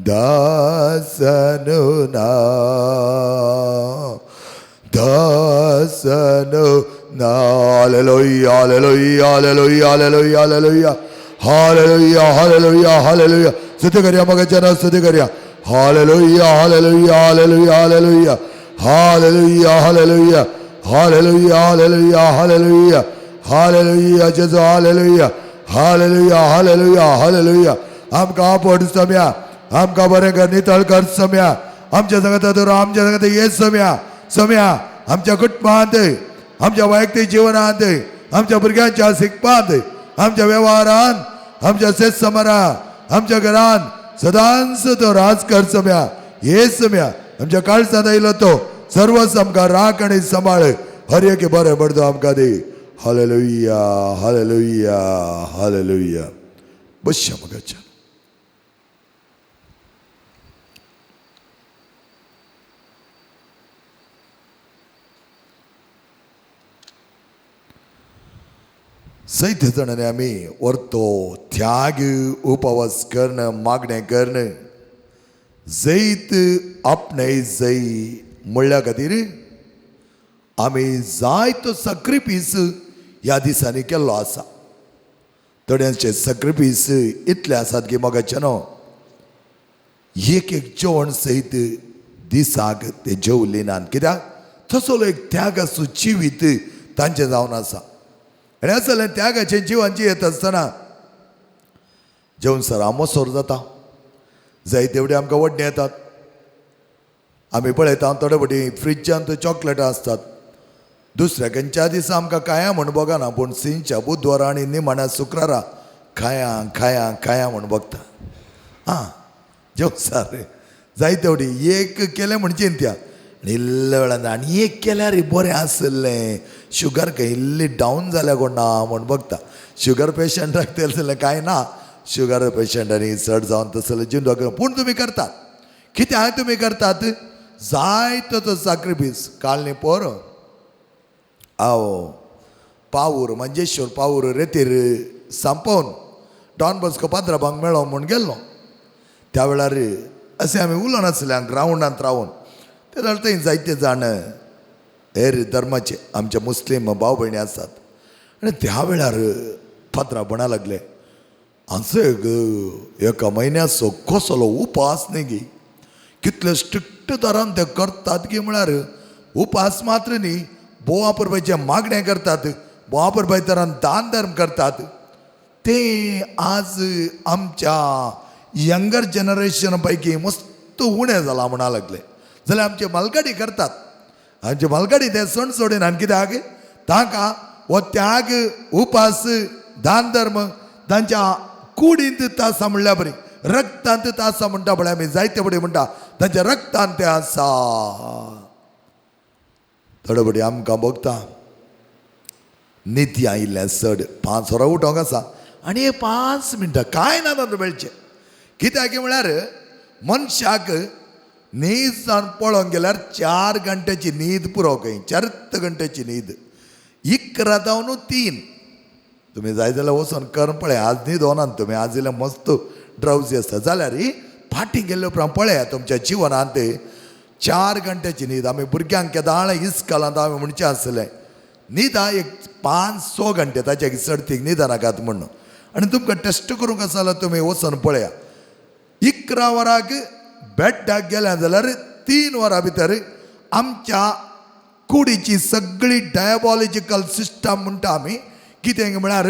ದಾಸನು ನಾ ದಾಸನು ನಾ. Hallelujah hallelujah hallelujah hallelujah hallelujah hallelujah hallelujah hallelujah. ಸ್ತುತಿ ಕರಿಯ ಮಗ ಜನ ಸ್ತುತಿ ಕರಿಯ. Hallelujah hallelujah hallelujah hallelujah hallelujah hallelujah hallelujah hallelujah hallelujah hallelujah Jesu hallelujah hallelujah hallelujah hallelujah. आमकां आपोड सम्या, आमकां बरें कर, नितळ कर सम्या, आमच्या संगता दवर, आमच्या संगता ये सम्या सम्या, आमच्या कुटुंबांत, आमच्या वैयक्तीक जिवनांत, आमच्या भुरग्यांच्या शिकपांत, आमच्या वेव्हारान, आमच्या शेतसमरा, आमच्या घरान सदांच तो राज कर सम्या, ये सम्या. आमच्या काळजांत आयलो तो सर्वच आमकां राख आनी सांबाळ, हर एक बरें बडदो आमकां दी. Hallelujah hallelujah hallelujah. बसया मगाच्या. सैत जाणांनी आमी वर्तो त्याग उपवास करण मागणें करण जैत आपणें जै म्हणल्या खातीर आमी जायतो सॅक्रिफीस ह्या दिसांनी केल्लो आसा. थोड्यांचे सॅक्रिफीस इतले आसात की मोगाचे न्हू एक एक जेवण सयत दिसाक ते जेवले नात, कित्याक तसलो एक त्याग आसूं जिवीत तांचें जावन आसा. आनी आसलें त्यागाचें जिवन जियेत आसतना जेवन सर मोसोर जाता. जाय तेवढे आमकां वडणे येतात. आमी पळयता थोडे फावटी फ्रिजांत चॉकलेटां आसतात. दुसऱ्या खंयच्या दिसा आमकां काया म्हण बगना, पूण सिंच्या बुधवारा आनी निमाण्या शुक्रारा खाया खाया खाया म्हण बगता. आं जेवण सर जाय तेवढी एक केलें म्हण चिंत्या आनी इल्ल्या वेळान आनी एक केल्यार बरें आसलें, शुगर खंय इल्ली डावन जाल्या कोण ना म्हण बगता. शुगर पेशंटाक तसलें कांय ना, शुगर पेशंट आनी चड जावन तसलें जिवन. पूण तुमी करतात कित्याक तुमी करतात जायतो तो साक्रिफीस. काल न्ही पोर आओ पावूर मंजेश्वर पावूर रेतीर सांपोवन डॉन बॉस्को पाद्राबांक मेळो म्हूण गेल्लो. त्या वेळार अशें आमी उलोवन आसले ग्रावंडांत रावन. ते जाल्यार थंय जायते जाण हेर धर्माचे आमचे मुस्लीम भाव भयणी आसात. आनी त्या वेळार पाद्रा म्हणा लागले, हांचो एका म्हयन्याचो कसलो उपास न्ही गी, कितले स्ट्रिक्ट दरान ते करतात की म्हळ्यार उपास मात्र न्ही, बोवा परबायचें मागणें करतात, बोवा परबाय तरान दान धर्म करतात. ते आज आमच्या यंगर जनरेशन पैकी मस्त उणें जालां म्हणा लागले. जाल्यार आमचे मालगाडी करतात, आमचे मालगाडी ते सण सोडून आनी कित्याक तांकां हो त्याग उपास दान धर्म तांच्या कुडींत आसा म्हणल्या बरी, रक्तांत आसा म्हणटा पळय आमी जायते फुडें म्हणटा तांच्या रक्तांत तें आसा. थोडे फुडें आमकां भोगता निती आयिल्लें चड 5 वरां उठोंक आसा आनी 5 मिनटां कांय ना तातूंत मेळचें. कित्याक म्हळ्यार मनशाक न्हीद जावन पळोवंक गेल्यार 4 घंट्याची न्हीद पुरो खंय, 4 घंट्याची न्हीद 11 जावन 3. तुमी जाय जाल्यार वचोन करून पळय, आज न्हीद वनात तुमी, आज इल्लें मस्त ड्रावजी आसता. जाल्यार फाटीं गेल्ले उपरांत पळया तुमच्या जिवनांत 4 घंट्याची न्हीद. आमी भुरग्यांक केदाळ इस्कॉलांत आमी म्हणचें आसलें न्हिदा एक 5-6 घंटे ताच्या चडतीक न्हिदा नाकात म्हणून. आनी तुमकां टेस्ट करूंक आसा जाल्यार तुमी वचोन पळया, 11 वरांक बेड्डाक गेल्या जाल्यार 3 वरां भितर आमच्या कुडीची सगळी डायबॉलिजिकल सिस्टम म्हणटा आमी, कितें म्हळ्यार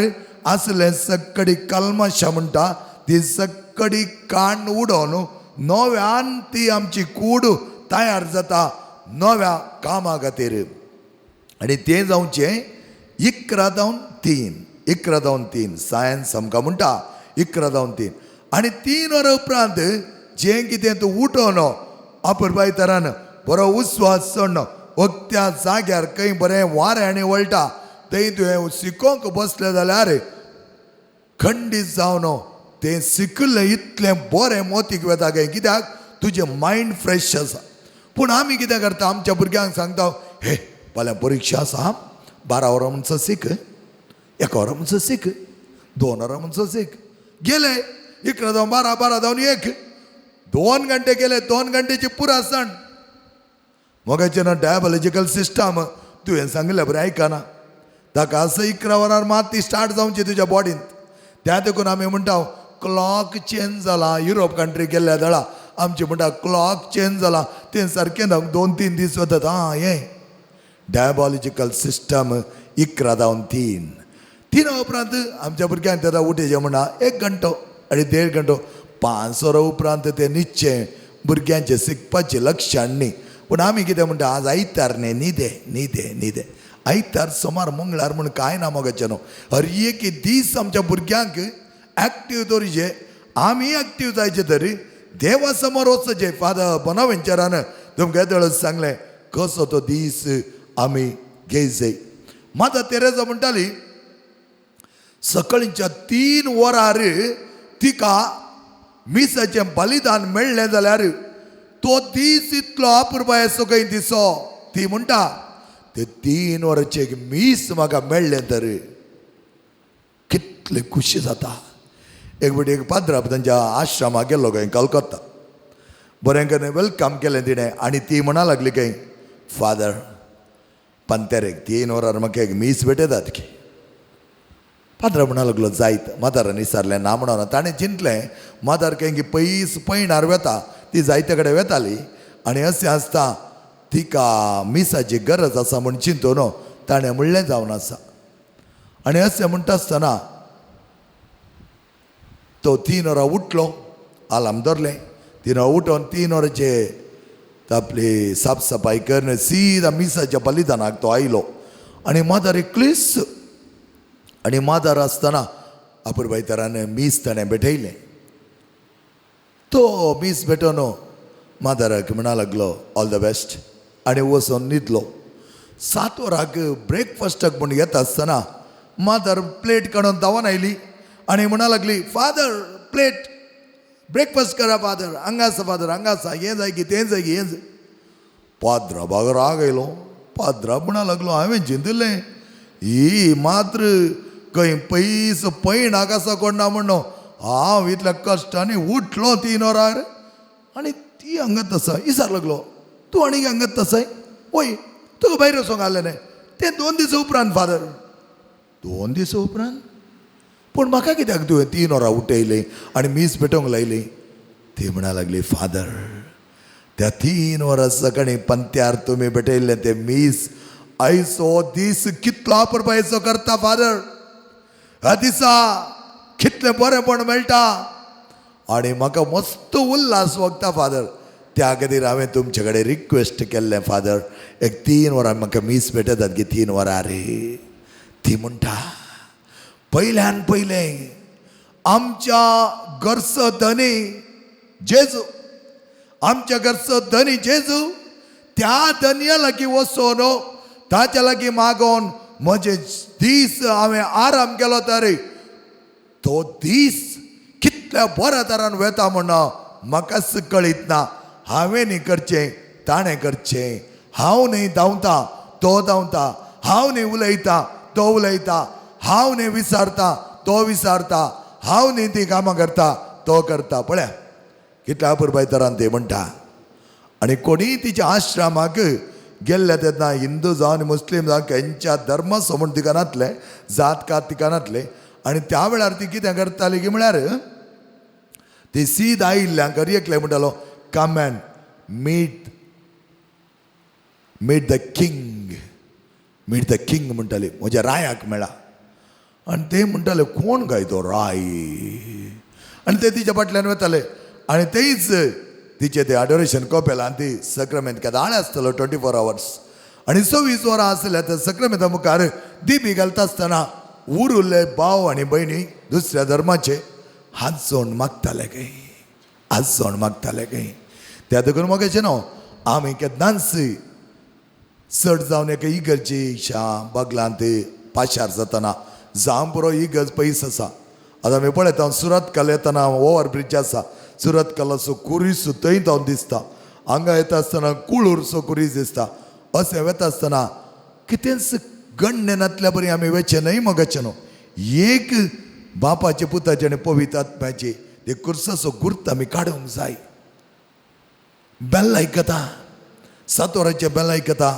आसलें सगळी कलमाशा म्हणटा ती सगळी काण उडोवन नव्यान ती आमची कूड तयार जाता नव्या कामा खातीर. आनी तें जावचें 11 जावन 3, 11 जावन 3 सायन्स आमकां म्हणटा 11 जावन 3. आनी 3 वरां उपरांत जें कितें तूं उठोवन अपुरबाय तरान बरो उस्वास चडण वखत्या जाग्यार खंय बरें वारें आनी वळटा थंय तुवें शिकोवंक बसलें जाल्यार खंडीत जावन तें शिकलें इतलें बरें मोतीक वेता खंय, कित्याक तुजें मायंड फ्रेश आसा. पूण आमी कितें करता आमच्या भुरग्यांक सांगता, हे फाल्यां परिक्षा आसा, 12 वरां म्हणसर सीक, 1 वरां म्हणसर सीक, 2 वरां म्हणसर सीक. गेले 11 जावन 12, 12 जावन 1, 2 घंटे गेले, 2 घंटेची पुरा सण. मोगाचें ना डायबॉलिजिकल सिस्टम तुवें सांगिल्लें बरें आयकना, ताका असो 11 वरार मात ती स्टार्ट जावची तुज्या बॉडींत. त्या देखून आमी म्हणटा क्लॉक चेंज जाला. युरोप कंट्री गेल्ल्या दळा आमची म्हणटा क्लॉक चेंज जाला, तें सारकें ना 2-3 दीस वतात. आं हें डायबॉलिजिकल सिस्टम 11 जावन 3. 3 उपरांत आमच्या भुरग्यांक तेन्ना उठेचें म्हणा 1 घंटो आनी 1.5 घंटो. 5 वरां उपरांत तें न्हिदचें भुरग्यांचें शिकपाचें लक्षण न्ही. पूण आमी कितें म्हणटा आज आयतार न्ही, न्हिदे न्हिदे न्हिदे. आयतार सोमार मंगळार म्हूण कांय ना मोगाचें न्हू. हर एक दीस आमच्या भुरग्यांक एक्टीव दवरचे, आमी एक्टीव जायचे तरी देवा समोर वचचें. फादर बोनावेंचरान तुमकां येदोळच सांगलें कसो तो दीस आमी घेयचे. माता तेरेजा म्हणटाली सकाळींच्या 3 वरार तिका मिसाचें बलिदान मेळ्ळें जाल्यार तो दीस इतलो अपुरबायेचो खंय दिसो. ती म्हणटा ते 3 वरांचें एक मीस म्हाका मेळ्ळें तर कितले खुशी जाता. एक फावटी एक पाद्राप तांच्या आश्रमाक गेल्लो खंय कलकत्ता, बरें करून welcome केलें तिणें आनी ती म्हणा लागली खंय, फादर पंतेरेक 3 वरार म्हाका एक मीस भेटयतात की. पाद्रा म्हणा लागलो जायत. मदरान विचारलें ना म्हणून ताणें चिंतलें मदर खंय की पयस पयणार वेता, ती जायते कडेन वेताली आनी अशें आसता तिका मिसाची गरज आसा म्हूण चिंतून ताणें म्हणलें जावन आसा. आनी अशें म्हणटा आसतना तो 3 वरां उठलो, आलार्म धरलें, 3 वरां उठोन 3 वरांचे आपली साफसफाई करून सीधा मिसाच्या बलिदानाक तो आयलो. आनी मादार एकलीच, आनी मादार आसतना अपुरबायतरान मीस ताणें भेटयलें. तो मीस भेटोवन मादाराक म्हणा लागलो ऑल the best, आनी वचोन न्हिदलो. 7 वरांक ब्रेकफास्टाक म्हूण येता आसतना मादार प्लेट काडून धांवन आयली आनी म्हणा लागली, फादर प्लेट, ब्रेकफास्ट करा फादर, हांगा आसा फादर, हांगा आसा, हें जाय की तें जाय की हें जाय. पाद्राबाक राग आयलो. पाद्रा म्हणा लागलो, हांवें चिंतिल्लें ही मात्र खंय पयस पैणाक आसा कोण ना म्हणून हांव इतल्या कश्टांनी उठलो 3 वरार आनी ती हांगात आसा. इसार लागलो, तूं आनी हांगात आसाय? वय तुका भायर वचोंक आसलें न्हय तें 2 दिसां उपरांत फादर. 2 दिसां उपरांत? पूण म्हाका कित्याक तुवें 3 वरां उठयलीं आनी मीस पेटोवंक लायली? ती म्हणा लागली, फादर त्या 3 वरां सकाळीं पंत्यार तुमी भेटयल्लें तें मीस आयज हो दीस कितलो अपुरबायेचो करता फादर, ह्या दिसा कितलें बरेंपण मेळटा आनी म्हाका मस्त उल्हास वगता फादर. त्या खातीर हांवें तुमचे कडेन रिक्वेस्ट केल्लें फादर, एक 3 वरां म्हाका मीस भेटयतात की 3 वरां रे. ती म्हणटा, पयल्यान पयलें आमच्या घरचो धनी जेजू, आमच्या घरचो धनी जेजू, त्या धनया लागीं वचोन ताच्या लागीं मागोन म्हजे दीस हांवें आराम केलो तर तो दीस कितल्या बऱ्या तरान वेता म्हण म्हाकाच कळीत ना. हांवें न्ही करचें ताणें करचें, हांव न्ही धांवता तो धांवता, हांव न्ही उलयता तो उलयता, हांव न्ही विचारता तो विचारता, हांव न्ही ती कामां करता तो करता. पळया कितल्या अपुरबाय तरान ते म्हणटा. आनी कोणीय तिच्या आश्रमाक गेल्ले तेन्ना हिंदू जावं आनी मुस्लीम जावं खंयच्या धर्माचो म्हूण तिका नातलें, जात कात तिका नातलें. आनी त्या वेळार ती कितें करताली की म्हळ्यार ती सीद आयिल्ल्यांक एकलें म्हणटालो, come and meet meet the king, meet the king म्हणटाली, म्हज्या रायाक मेळा. आनी ते म्हणटाले कोण काय तो राय, आनी ते तिच्या फाटल्यान वताले आनी तेच तिचे ते अडोरेशन कोपेल आनी ती सक्रामेंत केदाळ आसतलो 24 आवर्स आनी 24 वरां आसल्या त्या सक्रामेंता मुखार दिबी घालता आसतना उरुल्ले भाव आनी भयणी दुसऱ्या धर्माचे हात जोड मागताले खंय, हात जोड मागताले खंय. त्या देखून म्हाका न्हू आमी केन्नाच चड जावन एका इगर्जेच्या बगलांत पाशार जातना जावं पुरो इगर्ज पयस आसा. आतां आमी पळयता सुरतकल येतना ओवर ब्रिज आसा, सुरतकलाचो कुरीस थंय जावन दिसता, हांगा येता आसतना कुळूरचो कुरीस दिसता. अशें वेता आसतना कितेंच गण्य नातल्या बरी आमी वेचें न्हय मगाचें न्हू. एक बापाचे पुताचे आनी पवित्र आत्म्याचे ते कुर्साचो गुर्त आमी काडूंक जाय. बेल आयकता, 7 वरांचें बेल आयकता,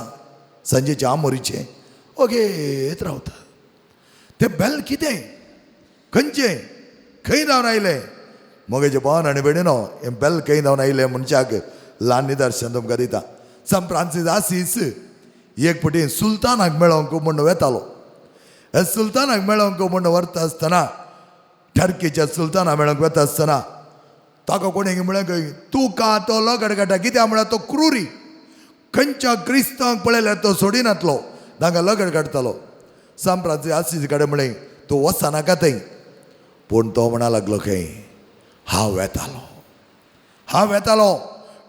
सांजेचें आमोरीचें ओगेत रावता. तें बेल कितें खंयचें खंय धांवन आयलें? मगेचे भावन आनी भयणीनो हें बेल खंय धांवन आयलें मनशाक ल्हान निदर्शन तुमकां दिता. सान फ्रांसीस आसीस एक फावटी सुलतानाक मेळोंक म्हूण वेतालो. हे सुलतानाक मेळोंक म्हूण व्हरता आसतना टर्कीच्या सुलताना मेळोंक वेता आसतना ताका कोणें म्हळें तुका तो लगड काडटा कित्याक म्हळ्यार तो क्रुरी, खंयच्या क्रिस्तांक पळयल्यार तो सोडिनातलो, तांकां लगड काडटालो. सान फ्रांसीस आसीस कडेन म्हळें तूं वचनाका थंय, पूण तो म्हणा लागलो खंय हांव वेतालो, हांव वेतालो,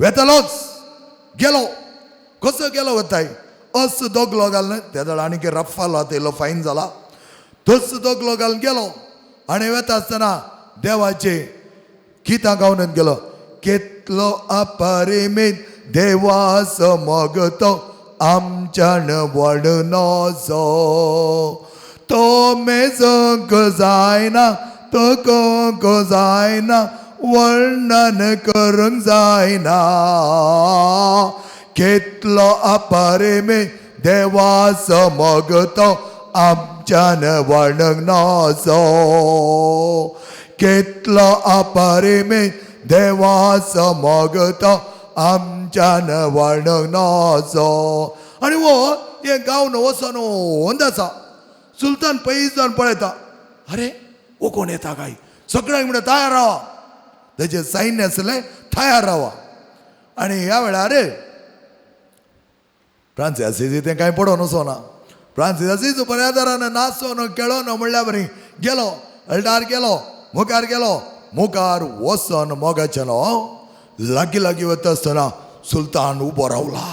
वेतालोच गेलो. कसो गेलो वताय असो दोगलो घालून त्या वेळार आनी रफ्फालो आतां इल्लो फायन जाला, तसो दोगलो घालून गेलो आनी वेता आसतना देवाचे गितां गावन गेलो. केतलो अपरिमीत देवाचो मोग तो आमच्यान वर्णनचो, तो मेजूंक जायना, तो करूंक जायना, वर्णन करूंक जायना. केतलो अपरिमीत देवाचो मोग तो आमच्यान वर्णनचो, केतलो अपरिमीत देवाचो मोग तो आमच्यान वर्णनचो. आनी हो हें गांव वचोन आसा. सुलतान पयस जावन पळयता, अरे हो कोण येता काय? सगळ्यांक म्हणटा तयार रावा, तेजें सैन्य आसलें तयार रावा. आनी ह्या वेळार फ्रांसीस आसिसी तें कांय पडोन वचोना. फ्रांसीस आसिस बऱ्या दरान नाचोन खेळोन म्हणल्या बरी गेलो, अल्टार गेलो, मुखार गेलो. मुखार वचोन मोगाचें न्हू लागीं लागीं वता आसतना सुलतान उबो रावला.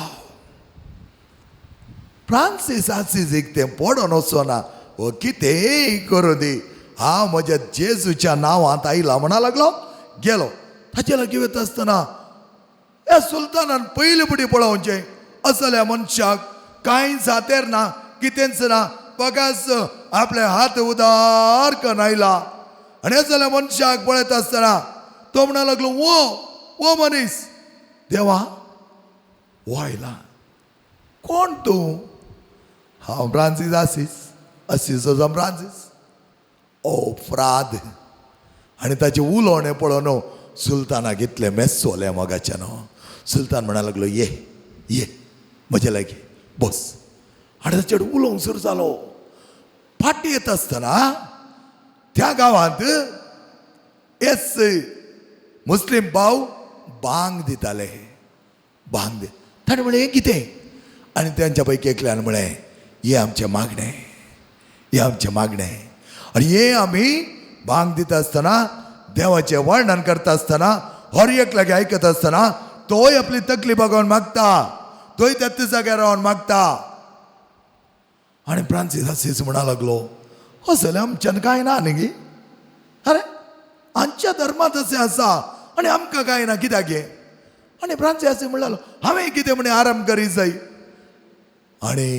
फ्रांसीस आसिसीक तें पडोन वचोना. हो कितेंय करूं दी, हांव म्हज्या जेजूच्या नांवांत आयला म्हणा लागलो, गेलो. ताचे लागीं वता आसतना ह्या सुलतानान पयले फुडें पळोवचें असल्या मनशाक कांय जातेर ना, कितेंच ना, बगास आपले हात उदार करून आयला. आनी असल्या मनशाक पळयता आसतना तो म्हणा लागलो, वो वो मनीस देवा हो आयला, कोण तूं? हांव फ्रांसीस आसीस, आसीसो जावं फ्रांसीस. ओ फ्राद. आनी ताचें उलोवणें पळोवन सुलतानाक इतलें मेस्सोलें मोगाचें न्हू. सुलतान म्हणा लागलो, ये ये म्हजे लागीं बस. आनी ताचेर उलोवंक सुरू जालो. फाटी येता आसतना त्या गांवांत एस मुस्लीम भाव बांग दिताले, बांग दे. ताणें म्हणलें हें कितें? आनी तेंच्या पैकी एकल्यान म्हणलें, हें आमचें मागणें, हें आमचें मागणें. आनी हें आमी बांग दिता आसतना, देवाचें वर्णन करता आसतना, हर एक लागीं आयकता आसतना तोय आपली तकली बागोवन मागता, तोय त्याच जाग्यार रावन मागता. आनी फ्रांसीस आसीस म्हणा लागलो, असलें आमच्यान कांय ना न्ही गी, अरे आमच्या धर्मांत अशें आसा आनी आमकां कांय ना कित्याक हें? आनी फ्रांसीस आसीस म्हणलो, हांवें कितें म्हणे आराम करीत जाय. आनी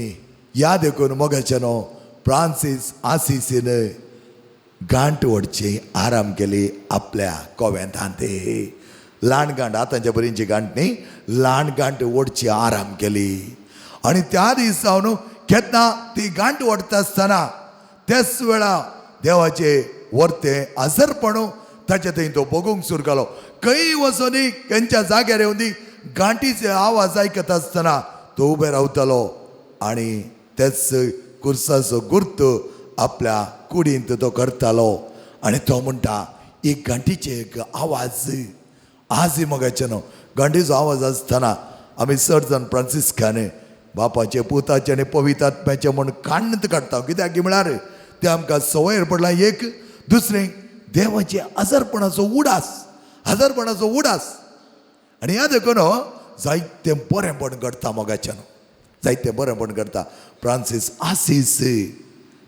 ह्या देखून मोगाचें न्हू फ्रांसीस आसीसीन गांठ ओडची आराम केली आपल्या कोवेंतांत. ल्हान गांठ, आतांच्या बरींची गांठ न्ही, ल्हान गांठ ओडची आराम केली. आनी त्या दिसा न्हू केन्ना ती गांठ ओडटा आसतना त्याच वेळा देवाचे वर्ते आजरपण ताचे थंय तो बगूंक सुरू केलो. खंय वचोनी खंयच्या जाग्यार येवन दी गांठीचे आवाज आयकता आसतना तो उबे रावतालो आनी तेच कुर्साचो गुर्त आपल्या कुडींत तो करतालो. आनी तो म्हणटा, एक गांठीचे एक आवाज आज मोगाचे न्हू. गांठीचो आवाज आसतना आमी चड जाण फ्रांसिस्कान बापाचे पुताचे आनी पवित्र आत्म्याचे म्हूण काण्ण काडटा. कित्याक म्हळ्यार तें आमकां संवयर पडला. एक दुसरें देवाचे आजारपणाचो उडास, आजारपणाचो उडास. आनी ह्या देखून जायतें बरेंपण घडटा मोगाचें न्हू, जायतें बरेंपण घडटा. फ्रांसीस आसीस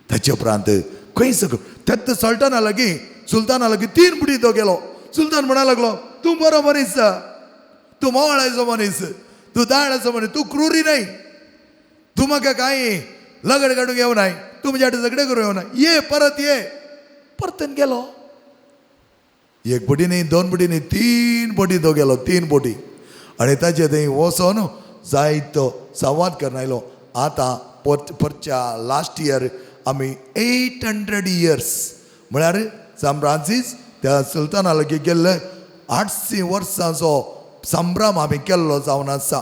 ताचे उपरांत खंय सगळं तेन्ना सल्टना लागीं, सुलताना लागीं 3 पुटी तो गेलो. सुलतान म्हणा लागलो, तूं बरो मनीस, तूं मोवाळाचो मनीस, तूं दाळाचो मनीस, तूं क्रुरी न्हय, तूं म्हाका कांय लगड काडूंक येवनाय, तूं म्हज्या झगडे करूंक येवनाय, ये परत ये. परतून गेलो. 1 बोटी न्ही, 2 बोटी न्ही, 3 बोटी तो गेलो, 3 बोटी. आनी ताचे थंय वचोन जायतो संवाद करून आयलो. आतां परच्या लास्ट इयर आमी 800 इयर्स म्हळ्यार सान फ्रांसीस त्या सुलताना लागीं गेल्ले 800 वर्सांचो संभ्रम आमी केल्लो जावन आसा.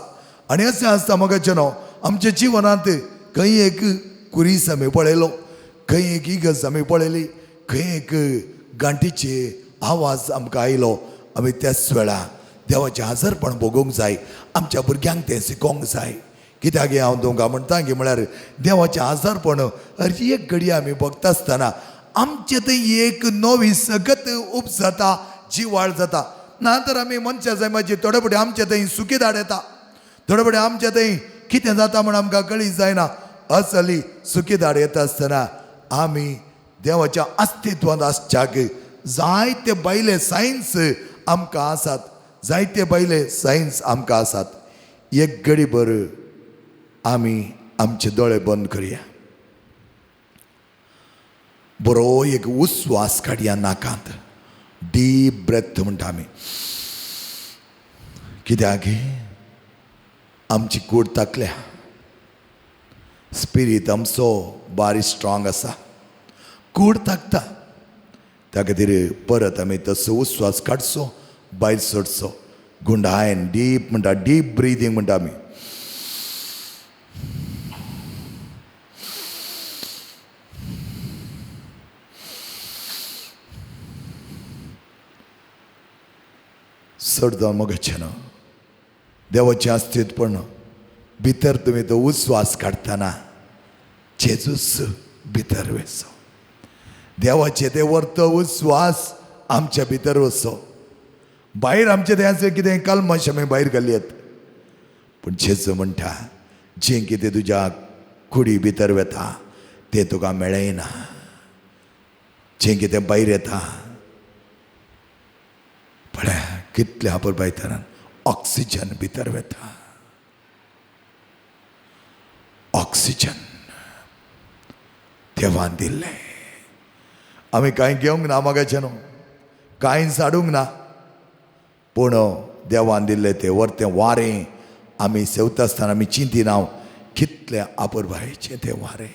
आनी अशें आसता मोगाचें न्हू, आमच्या जिवनांत खंय एक कुरीस आमी पळयलो, खंय एक इगर्ज आमी पळयली, खंय एक गांठीचे आवाज आमकां आयलो, आमी त्याच वेळा देवाचें आजारपण भोगूंक जाय. आमच्या भुरग्यांक तें शिकोवंक जाय. कित्याक हांव तुमकां म्हणटा की म्हळ्यार देवाचें आजारपण हर एक घडये आमी भोगता आसतना आमचें थंय एक नवी सगत उपजाता, जिवाळ जाता. ना तर आमी मनशां जाय थोडे फुडें आमचे थंय सुखीदाड येता, थोडे फुडें आमचे थंय कितें जाता म्हूण आमकां कळी जायना. असली सुखीदाड येता आसतना आमी देवाच्या अस्तित्वांत आसच्याक जायते बायले सायन्स आमकां आसात, जायते बायले सायन्स आमकां आसात. एक घडी भर आमी आमचे दोळे बंद करया, बरो एक उस्वास काडया नाकांत, डीप ब्रेथ म्हणटा आमी. कित्याक आमची कूड ताकल्या, स्पिरीत आमचो बारी स्ट्रॉंग आसा, कूड ताकता. त्या खातीर परत आमी तसो उस्वास काडचो, भायर सोडचो, गुंडायन डीप म्हणटा, डीप ब्रिदींग म्हणटा आमी. चड जावन मोगाचें न्हू देवाचें अस्तित्व भितर तुमी तो उस्वास काडटना जेजूस भितर वचो. देवाचे ते वर्तो उस्वास आमच्या भितर वचो. भायर आमचे तें आसा कितें कलमश आमी भायर घालयत, पूण जेजू म्हणटा जें कितें तुज्या कुडी भितर वता तें तुका मेळना, जें कितें भायर येता पळय कितल्या अपुरबायतरान ऑक्सिजन भितर वता. ऑक्सिजन देवान दिल्लें. आमी कांय घेवंक ना मागाचें न्हू, कांय साडूंक ना, पूण देवान दिल्लें तें वरतें वारें आमी सेवता आसतना आमी चिंतिना कितलें अपुरबायेचें तें वारें.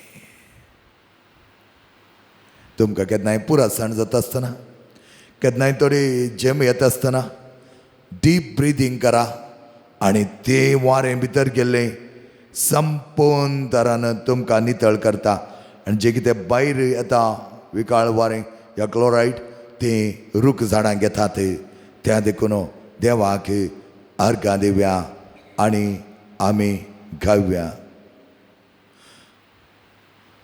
तुमकां केन्नाय पुरासण जाता आसतना, केन्नाय थोडी जेम येता आसतना डीप ब्रिदींग करा आनी तें वारें भितर गेल्लें संपूर्ण तरान तुमकां नितळ करता आनी जें कितें भायर येता विकाळ वारें या क्लोरायड तें रूख झाडां घेतात. त्या देखून देवाक अर्घां दिवया आनी आमी गावया.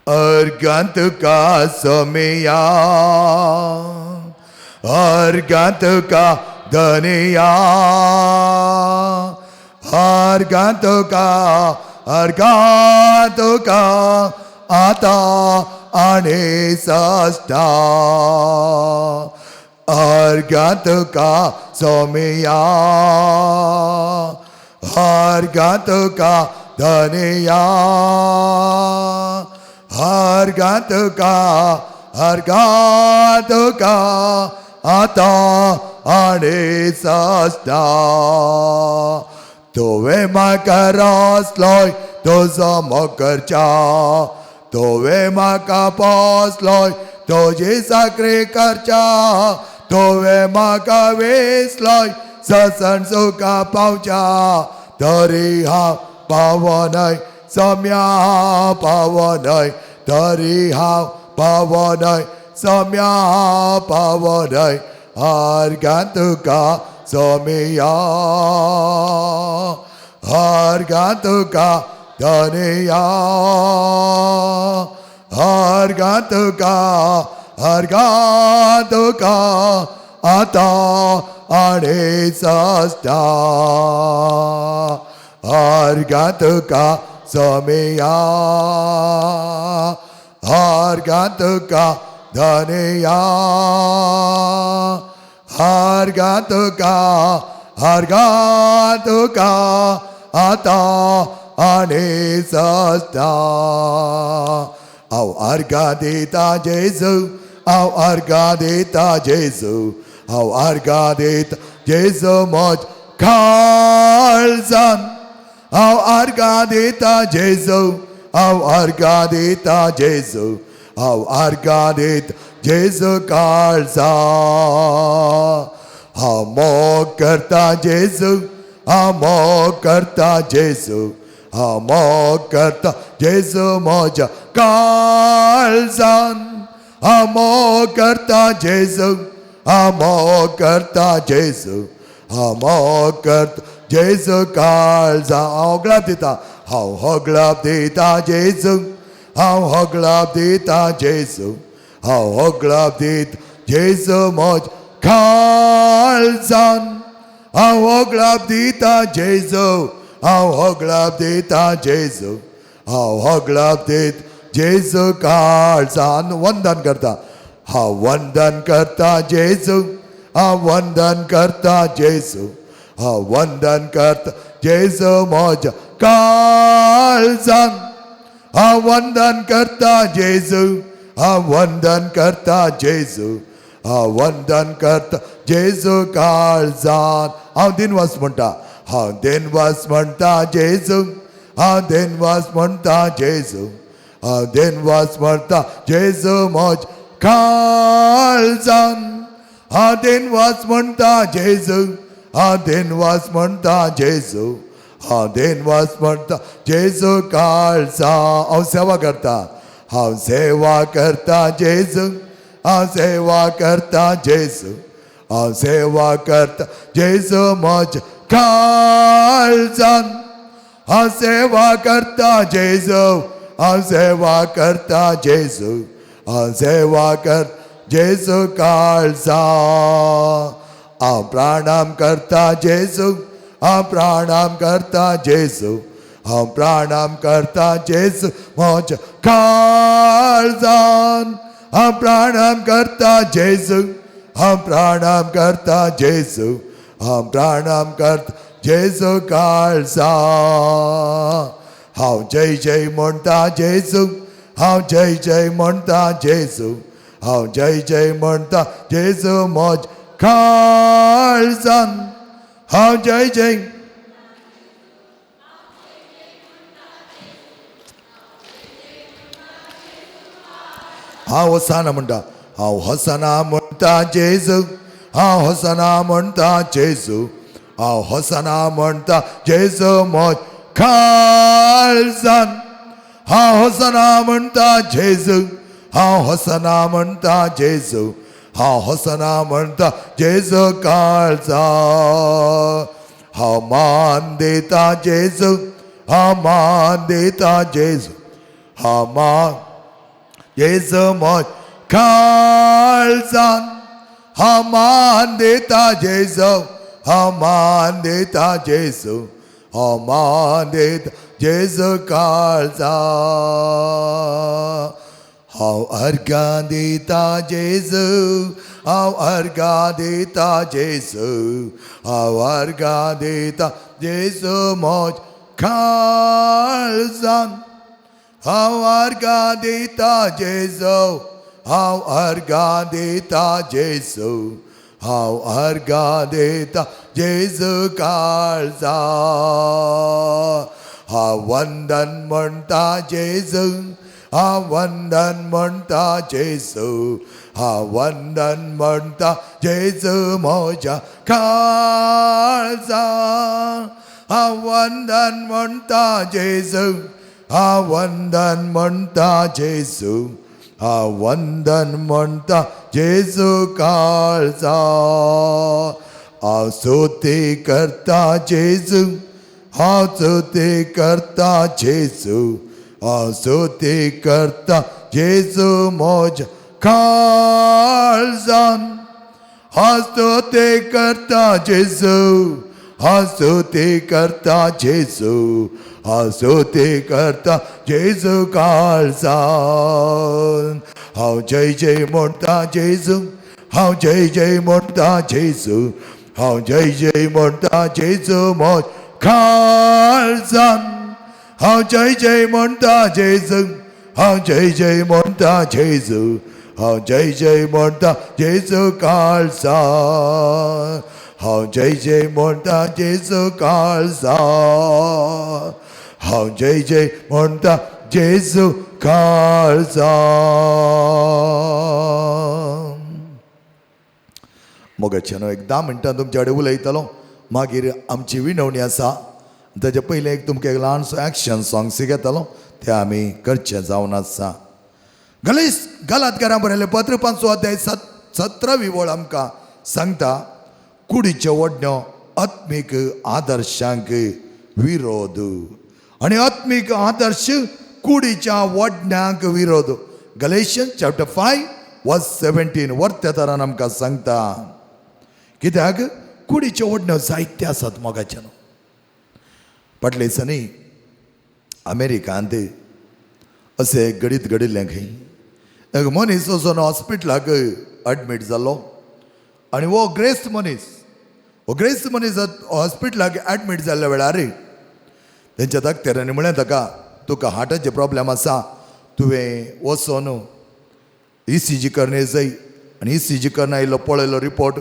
अर्घां तुका सोमया, अर्घां तुका धनया, अर्घां तुका, अर्घां तुका आतां आनी सश्टा. अर्घां तुका सोमया, अर्घां तुका धनया, अर्घां तुका, अर्घां तुका आतां आनी सश्टा. तुवें म्हाका रसलोय तुजो मोग करच्या, तुवें म्हाका पोसलोय तुजी साकरी करच्या, तुवें म्हाका वेसलोय ससन सुखा पावच्या, तरी हांव पावनय सम्या पावनय, तरी हांव पावनय सम्या पावनय. अर्घां तुका सोमया, अर्घां तुका धनया, अर्घां तुका, अर्घां तुका आतां आनी सश्टा. अर्घां तुका सोमया, अर्घां तुका धनया, अर्घां तुका, अर्घां तुका आतां आनी सश्टा. हांव अर्घां दिता जेजू, हांव अर्घां दिता जेजू, हांव अर्घां दिता जेजू म्हज काळजान. हांव अर्घां दिता जेजू, हांव अर्घां दिता जेजू, हांव अर्घां दिता जेजू काळजान. हांव मोग करता जेजू, हांव मोग करता जेजू, हांव मोग करता जेजू म्हज्या काळजान. हांव मोग करता जेजू, हांव मोग करता जेजू, हांव मोग करता जेजू काळजान. हांव होगळाप दिता, हांव होगळाप दिता जेजू, हांव होगळाप दिता जेजू, हांव होगळाप दिता जेजू म्हज काळजान. हांव होगळाप दिता जेजू, हांव होगळाप दिता जेजू, हांव होगळाप दिता जेजू काळजान. वंदन करता, हांव वंदन करता जेजू, हांव वंदन करता जेजू, हांव वंदन करता जेजू म्हज्या काळजान. हांव वंदन करता जेजू, हांव वंदन करता जेजू, हांव वंदन करता जेजू काळजान. हांव दिनवास म्हणटा, हांव दिनवास म्हणटा जेजू, हांव दिनवास म्हणटा जेजू, हांव दिनवास म्हणटा जेजू म्हज काळजान. हांव दिनवास म्हणटा जेजू, हांव दिनवास म्हणटा जेजू, हांव दिनवास म्हणटा जेजू काळजान. हांव सेवा करता, हांव सेवा करता जेजू, हांव सेवा करता जेजू, हांव सेवा करता जेजू म्हज्या काळजान. हांव सेवा करता जेजू, हांव सेवा करता जेजू, हांव सेवा कर जेजू काळजान. हांव प्राणाम करता जेजू, हांव प्राणाम करता जेजू, हांव प्राणाम करता जेजू म्हज्या काळजान. हांव प्राणाम करता जेजू, हांव प्राणाम करता जेजू, हांव प्राणाम करता जेजू काळजान. हांव जय जय म्हणटा जेजू, हांव जय जय म्हणटा जेजू, हांव जय जय म्हणटा जेजू म्हज्या काळजान. हांव जय जय हांव होसाना म्हणटा, हांव होसाना म्हणटा जेजू, हांव होसाना म्हणटा जेजू, हांव होसाना म्हणटा जेजू म्हज्या काळजान. हांव होसाना म्हणटा जेजू, हांव होसाना म्हणटा जेजू, हांव होसाना म्हणटा जेजू काळजान. हांव मान दिता जेजू, हांव मान दिता जेजू, हांव मान जेजू म्हज्या काळजान. हांव मान दिता जेजू, हांव मान दिता जेजू, हांव मान दिता जेजू काळजान. हांव अर्घां दिता जेजू, हांव अर्घां दिता जेजू, हांव अर्घां दिता जेजू म्हज्या काळजान. हांव अर्घां दिता जेजू, हांव अर्घां दिता जेजू, हांव अर्घां दिता जेजू काळजान. हांव वंदन म्हणटा जेजू, हांव वंदन म्हणटा जेजू, हांव वंदन म्हणटा जेजू म्हज्या काळजान. हांव वंदन म्हणटा जेजू, हांव वंदन म्हणटा जेजू, हांव वंदन म्हणटा जेजू काळजान. हांव स्तुती करता जेजू, हांव स्तुती करता जेजू, हांव स्तुती करता जेजू म्हज्या काळजान. हांव स्तुती करता जेजू, हांव स्तुती करता जेजू, हांव स्तुती करता जेजू काळजान. हांव जय जय म्हणटा जेजू, हांव जय जय म्हणटा जेजू, हांव जय जय म्हणटा जेजू म्हज्या काळजान. हांव जय जय म्हणटा जेजू, हांव जय जय म्हणटा जेजू, हांव जय जय म्हणटा जेजू काळजान. हांव जय जय म्हणटा जेजू काळजान. हांव जय जय म्हणटा जेजू काळजान. मोगाच्यानो, एक 10 मिनटां तुमच्या कडेन उलयतलो, मागीर आमची विनवणी आसा. ताजे पयलें एक तुमकां एक ल्हानसो एक्शन सॉंग शिकयतलो, तें आमी करचें जावन आसा. गलातकारां बरयलें पत्र 5 अध्याय 17वी वळ आमकां सांगता, कुडीच्यो ओडण्यो आत्मीक आदर्शांक विरोध आनी आत्मीक आदर्श कुडीच्या ओडण्यांक विरोध. गलेशियन चॅप्टर 5 वर्स 17 वर्त्या तरान आमकां सांगता. कित्याक कुडीच्यो ओडण्यो जायते आसात मोगाच्यान. फाटल्या दिसांनी अमेरिकांत अशें घडीत घडिल्लें खंय एक मनीस वचून हॉस्पिटलाक एडमीट जालो आनी हो ग्रेस्त मनीस, हो ग्रेस्त मनीस हॉस्पिटलाक एडमीट जाल्ल्या वेळार तेंच्या दाक्तरांनी म्हणलें ताका, तुका हार्टाचे प्रॉब्लेम आसा, तुवें वचोन ECG करणे जाय. आनी ECG करना आयलो पळयलो रिपोर्ट,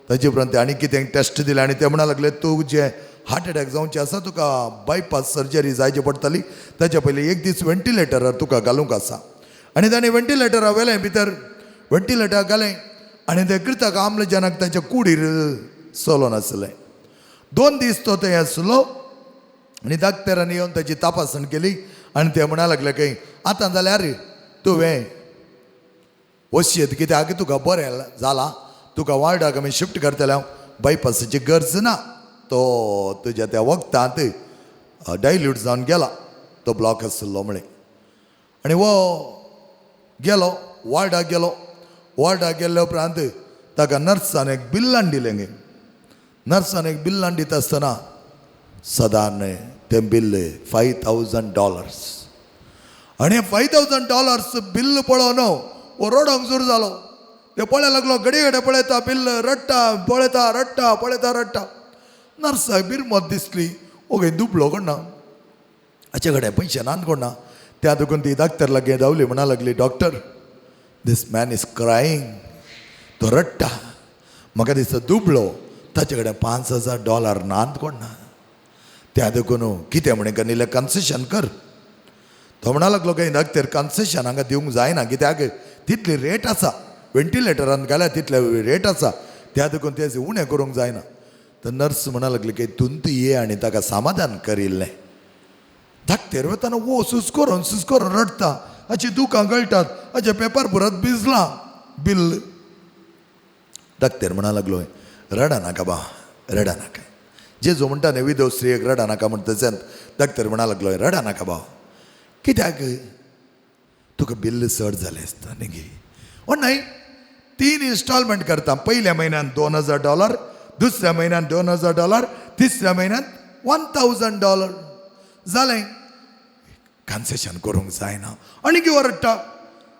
ताजे उपरांत आनी कितें टेस्ट दिले आनी ते म्हणा लागले तूं जें हार्ट एटॅक जावचें आसा तुका बायपास सर्जरी जायची पडटली, ताच्या पयलीं एक दीस व्हेंटिलेटरार तुका घालूंक आसा. आनी ताणें व्हेंटिलेटरा व्हेलें भितर, व्हेंटिलेटर घालें आनी ते कृतक आम्लजनक ताच्या कुडीर चलोन आसलें. 2 दीस तो थंय आसलो आनी डाक्टरांनी येवन ताची तपासण केली आनी ते म्हणा लागले खंय आतां जाल्यार तुवें वशयेत कित्याक तुका बरें जालां, तुका वार्डाक आमी शिफ्ट करतले, हांव बायपासाची गरज ना. तो तुज्या त्या वखदांत डायल्यूट जावन गेला, तो ब्लॉक आशिल्लो म्हळें. आनी हो गेलो वार्डाक गेलो. वार्डाक गेल्ल्या उपरांत ताका नर्सान एक बिल्लान दिलें गे. नर्सान एक बिल्लान दिता आसतना सदान तें बिल्ल $5,000. आनी $5,000 बिल्ल पळोवन हो रडोंक सुरू जालो. ते पळय लागलो, घडये घडये पळयता बिल्ल, रडटा, पळयता रडटा, पळयता रडटा. नर्साक बिरमत दिसली, ओगे दुबलो कोण ना, हाचे कडेन पयशे नान कोण ना. त्या देखून ती डाक्टर लागीं धांवली, म्हणा लागली, doctor this man is crying, तो रडटा, म्हाका दिसता दुबलो, ताचे कडेन $5,000 नात कोण ना. त्या देखून कितें म्हणे इल्लें कन्सेशन कर. तो म्हणा लागलो काय डाक्टर कन्सेशन हांगा दिवंक जायना, कित्याक तितली रेट आसा, वेंटिलेटरान घाल्यार तितले रेट आसा, त्या देखून तें उणें करूंक जायना. तर नर्स म्हणा लागली की तुंत ये आनी ताका समाधान करिल्लें. धाकटेर वतना वो सुस्कोरून सुस्कोरून रडटा, हाची दुकां गळटात, हाचे पेपर पुरत भिजलां बिल्ल. धाकटेर म्हणा लागलो, रडा नाका बा, रडा नाका. जेजू म्हणटा न्ही विधव स्त्रियेक रडा नाका म्हणटा तशेंच धाकटेर म्हणा लागलो, रडा नाका बा, कित्याक तुका बिल्ल चड जालें आसता न्ही गे. ओ न्हय, 3 इन्स्टॉलमेंट करता, पयल्या म्हयन्यान $2,000, दुसऱ्या म्हयन्यान $2,000, तिसऱ्या म्हयन्यान $1,000 जालें. कन्सेशन करूंक जायना. आनी कितें रडटा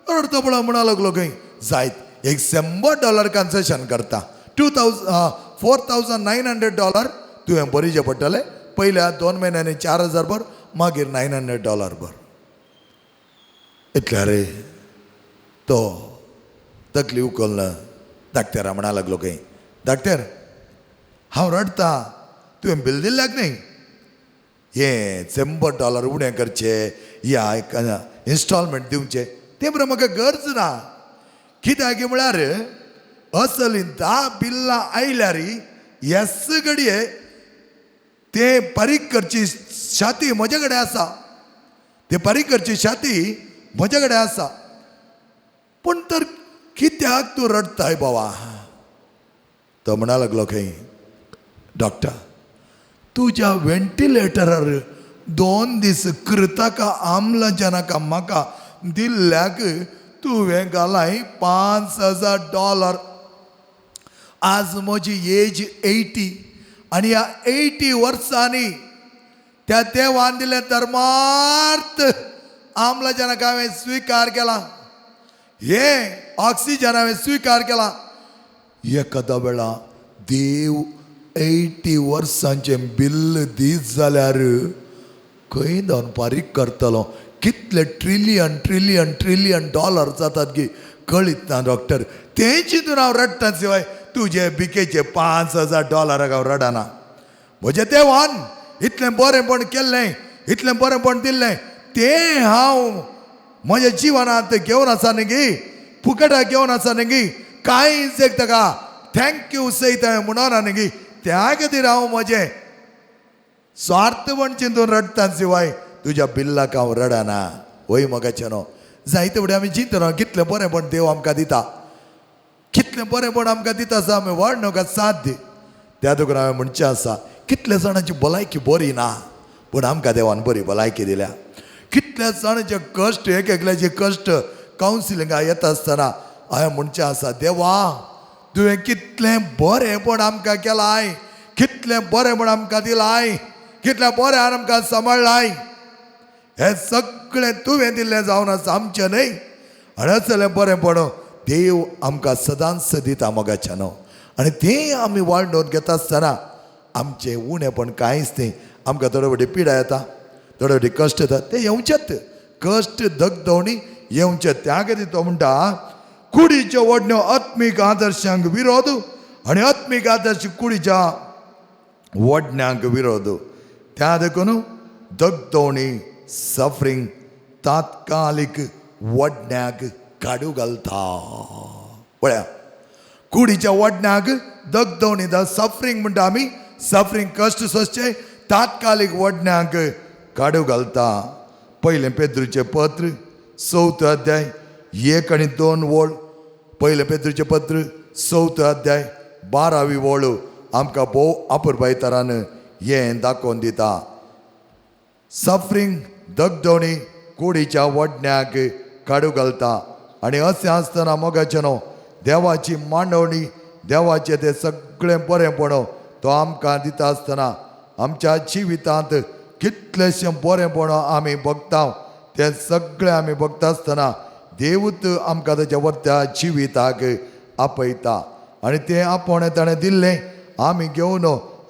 रडटा पळय म्हणा लागलो खंय जायत एक $100 कन्सेशन करता, $4,900 तुवें भरीचें पडटलें. पयल्या 2 म्हयन्यांनी 4,000 भर, मागीर $900 भर. इतल्या रे तो तकली उखलना डाक्टरा म्हणा लागलो खंय, डाक्टर हांव रडटा, तुवें बिल दिल्याक न्ही, हें $100 उणें करचें या इन्स्टॉलमेंट दिवचें तें बरें म्हाका गरज ना. कित्याक म्हळ्यार असली 10 बिल्लां आयल्यार येस घडये तें फारीक करची छाती म्हजे कडेन आसा, तें फारीक करची छाती म्हजे कडेन आसा. पूण तर कित्याक तूं रडटाय बाबा? तो म्हणा लागलो खंय, डॉक्टर तुज्या वेंटिलेटरार 2 दीस कृताका आम्लजनका म्हाका दिल्ल्याक तुवें घालाय $5,000. आज म्हजी एज 80 आनी ह्या 80 वर्सांनी त्या देवान दिलें धर्मार्थ आम्लजनक हांवें स्विकार केला, हे ऑक्सिजन हांवें स्विकार केला. एखादा वेळा देव 80 वर्सांचें बिल्ल दीत जाल्यार खंय जावन फारीक करतलो? कितले ट्रिलियन ट्रिलियन ट्रिलियन डॉलर जातात की कळीत ना डॉक्टर. तें चिंतून हांव रडटा शिवाय तुजे भिकेचे $5,000 हांव रडना. म्हजें देवान इतलें बरेंपण केल्लें, इतलें बरेंपण दिल्लें, तें हांव म्हज्या जिवनांत घेवन आसा न्ही गी, फुकटाक घेवन आसा न्ही गी, कांयच एक ताका thank you सयत हांवें म्हणना न्ही गी. त्या खातीर हांव म्हजें स्वार्थपण चिंतून रडटा शिवाय तुज्या बिल्लाक हांव रडना. वय मोगाचें न्हू, जायते फुडें आमी चिंतना कितलें बरेंपण देव आमकां दिता, कितलें बरेंपण आमकां दिता आसा, आमी वाडणुका साथ दी. त्या देखून हांवें म्हणचें आसा, कितल्या जाणांची भलायकी बरी ना, पूण आमकां देवान बरी भलायकी दिल्या. कितल्या जाणांचे कश्ट, एक एकल्याचे कश्ट कावन्सिलिंगा येता आसतना हांवें म्हणचें आसा, देवा तुवें कितलें बरेंपण आमकां केलाय, कितलें बरेंपण आमकां दिलाय, कितलें बरें आमकां सांबाळ्ळाय, हें सगळें तुवें दिल्लें जावन आसा, आमचें न्हय. आनी असलें बरेंपण देव आमकां सदांच दिता मोगाचें न्हू. आनी तें आमी वाडोवन घेता आसतना आमचें उणेंपण कांयच न्ही. आमकां थोडे फावटी पिडा येता, थोडे फावटी कश्ट येता, ते येवचेच, कश्ट दगदवणी येवचेच. त्या खातीर तो म्हणटा, कुडीच्यो ओडण्यो आत्मीक आदर्शांक विरोध आनी आत्मीक आदर्श कुडीच्या ओडण्यांक विरोध. त्या देखून दगदवणी सफरींग तात्कालीक वडण्याक काडू घालता. पळया, कुडीच्या वडण्याक दगदवणी, the suffering म्हणटा आमी, सफरींग कश्ट सोंसचे तात्कालीक वडण्याक काडू घालता. पयलें पेद्रूचें पत्र 4 अध्याय 1 आनी 2 वळ. पयलें पेद्रूचें पत्र चवथो अध्याय 12वी वळ आमकां भोव अपुरबायतरान हें दाखोवन दिता. सफरींग दगदवणी कुडीच्या वडण्याक काडू घालता आनी अशें आसतना मोगाचें न्हू देवाची मांडवणी देवाचें तें सगळें बरेंपण तो आमकां दिता आसतना आमच्या जिवितांत कितलेशें बरेंपण आमी भोगता तें सगळें आमी भोगता आसतना देवूच आमकां ताच्या वर्त्या जिविताक आपयता आनी तें आपोवणें ताणें दिल्लें आमी घेवन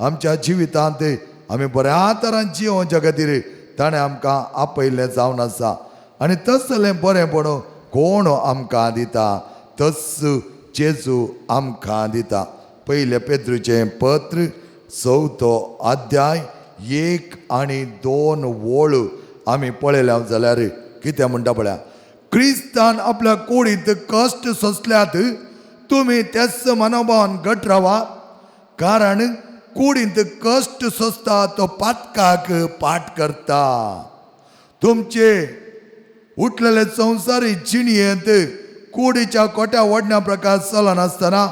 आमच्या जिवितांत आमी बऱ्या तरान जियोवच्या खातीर ताणें आमकां आपयल्लें जावन आसा. आनी तसलें बरेंपण कोण आमकां दिता तस जेजू आमकां दिता. पयलें पेद्रूचें पत्र 4थो अध्याय 1 आनी 2 वळ आमी पळयल्या जाल्यार कितें म्हणटा पळया, क्रिस्तान आपल्या कुडींत कश्ट सोंसल्यात तुमी त्याच मनोभावान घट रावा, कारण कुडींत कश्ट सोंसता तो पातकाक पाठ करता. तुमचे उठलेले संवसारी जिणयेंत कुडीच्या कोट्या वडण्या प्रकार चलनासतना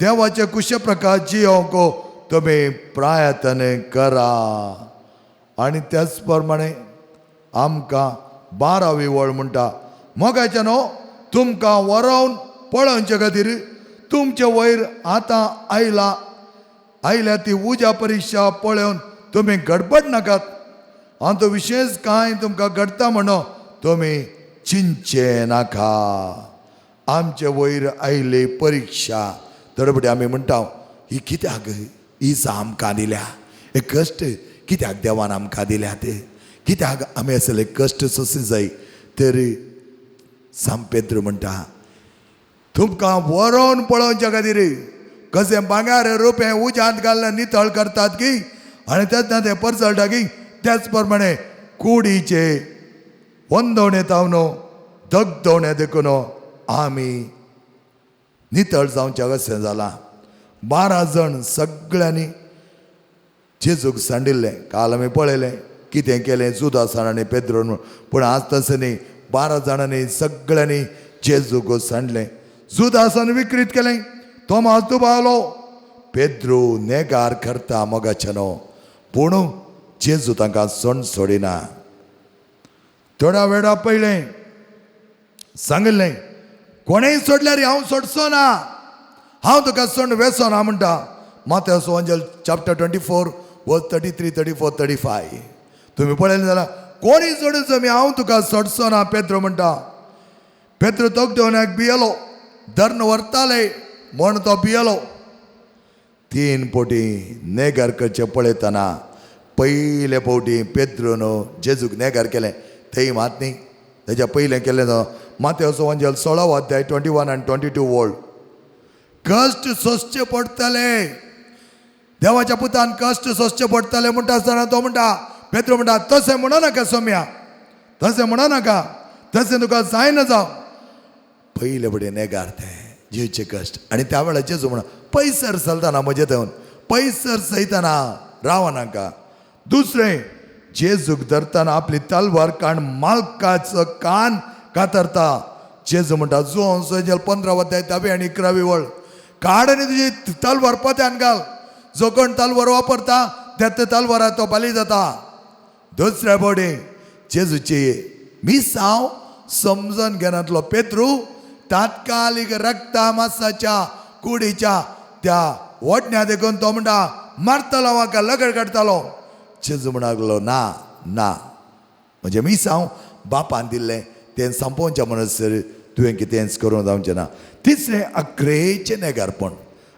देवाचे कुशे प्रकार जियोवंक तुमी प्रयत्न करा. आनी त्याच प्रमाणे आमकां 12वी वळ म्हणटा, मोगाचें न्हू तुमकां वरोवन पळोवचे खातीर तुमचे वयर आतां आयला आयल्या ती उज्या परिक्षा पळोवन तुमी गडबड नाकात. हांव विशेश कांय तुमकां घडटा म्हणून तुमी चिंतचे नाका. आमचे वयर आयली परिक्षा दरबडी आमी म्हणटा ही कित्याक ही आमकां दिल्या, हे कश्ट कित्याक देवान आमकां दिल्या, ते कित्याक आमी असले कश्ट सोंसूंक जाय. तर सांत पेद्रू म्हणटा तुमकां वरोवन पळोवच्या खातीर कशें भांगर रुपें उज्यांत घालून नितळ करतात की आनी तेन्ना तें परजळटा की त्याच प्रमाणे कुडीचे वंदवणे तावन दगदवणे देखून आमी नितळ जावचें अशें जालां. 12 जाण सगळ्यांनी जेजूक सांडिल्लें. काल आमी पळयलें कितें केलें जुदासान आनी पेद्रून, पूण आज तशें न्ही. 12 जाणांनी सगळ्यांनी जेजूक सांडलें. जुदासान विक्रीत केलें, तोमास दुबावलो, पेद्रू नेगार करता मोगाचें न्हू, पूण जेजू तांकां सोंड सोडिना. थोड्या वेळा पयलें सांगिल्लें कोणेय सोडल्यार हांव सोडचो ना, हांव तुका सोंड वेसो ना म्हणटा. मात्यास वंजल चॅप्टर 24 वर्स 33, 34, 35 तुमी पळयलें जाल्यार कोणीय सोडून मी हांव तुका सोडचो ना पेद्रो म्हणटा. पेद्रो तोगदेवण्याक भियेलो, धर्ण व्हरताले म्हण तो भियेलो. 3 फावटी नेगार करचें पळयतना पयले फावटी पेद्रोन जेजूक नेगार केलें थंय मात न्ही, तेज्या पयलें केलें तो मात्यास वंजल 16 अध्याय 21 आनी 22 वळ. कश्ट सोंसचे पडटले, देवाच्या पुतान कश्ट सोंसचे पडटले म्हणटा आसतना तो म्हणटा, पेद्रो म्हणटा तशें म्हणो नाका सोम्या, तशें म्हणो नाका, तशें तुका जायना जावं. पयले फुडें नेगार तें जिवचे कश्ट. आनी त्या वेळार जेजू म्हणा पयसर चलतना म्हजे थंय पयसर सयतना रावनाका. दुसरें जेजूक धरतना आपली तलवार कान मालकाचो कान कातरता. जेजू म्हणटा जुवांव 15 अध्याय 10वी आनी 11वी वळ, काड आनी तुजी तलवार पत्यान घाल, जो कोण तलवार वापरता त्या तलवारा तो बली जाता. दुसऱ्या फावटी जेजूची मिसांव समजून घेनातलो पेत्रू तात्कालीक रक्ता मासाच्या कुडीच्या त्या वटण्या देखून तो म्हणटा मारतलो म्हाका, लगड काडटलो. जेजू म्हणलो ना ना, म्हणजे मिसांव बापान दिल्लें तें संपोवचें म्हणसर तुवें कितेंच करूंक जावचें ना. तिसरें अक्रेचें नेगारपण.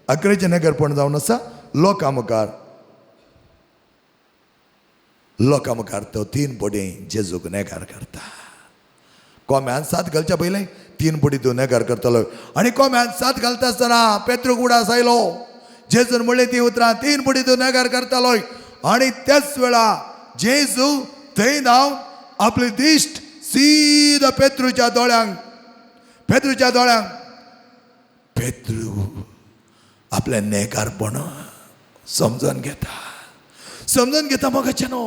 अक्रेचें नेगारपण जावन आसा लोकां मुखार, लोकां मुखार तो 3 फावटी जेजूक नेगार करता. कोम्यान सात घालच्या पयलें 3 फावटी तूं नेगार करतलो. आनी कोम्यान सात घालता आसतना पेत्रूक उडास आयलो, जेजून म्हणलें ती उतरां 3 फावटी तूं नेगार करतलो. आनी त्याच वेळा जेजू थंय धांव आपली दिश्ट सीधा पेत्रूच्या दोळ्यांक, पेत्रूच्या दोळ्यांक. पेत्रू आपलें नेगारपण समजून घेता, समजून घेता मोगाचें न्हू.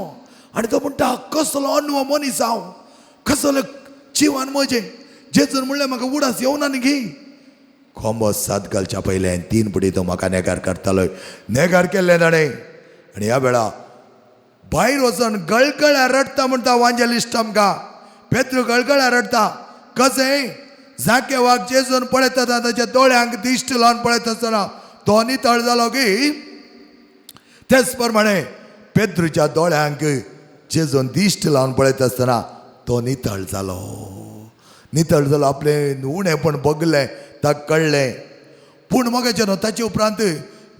आनी तो म्हणटा कसलो अण्व मनीस हांव, कसलो जिवान म्हजें. जेजून म्हणलें म्हाका उडास येवना न्ही, कोंबो सात घालच्या पयलें 3 पटी तो म्हाका नेगार करतालो. नेगार केल्लें ताणें. आनी ह्या वेळा भायर वचून गळगळ्या रडटा म्हणटा वांजेलिस्ट आमकां. पेत्रू गळगळ्या रडटा. कशें जाकेवाक जेजून पळयता ताच्या दोळ्यांक दिश्ट लावन पळयता आसतना तो नितळ जालो की तेच प्रमाणे पेत्रूच्या दोळ्यांक जेजून दिश्ट लावन पळयता आसतना तो नितळ जालो. नितळ जालो, आपलें उणेपण बगलें, ताका कळ्ळें. पूण मगाचें न्हू ताचे उपरांत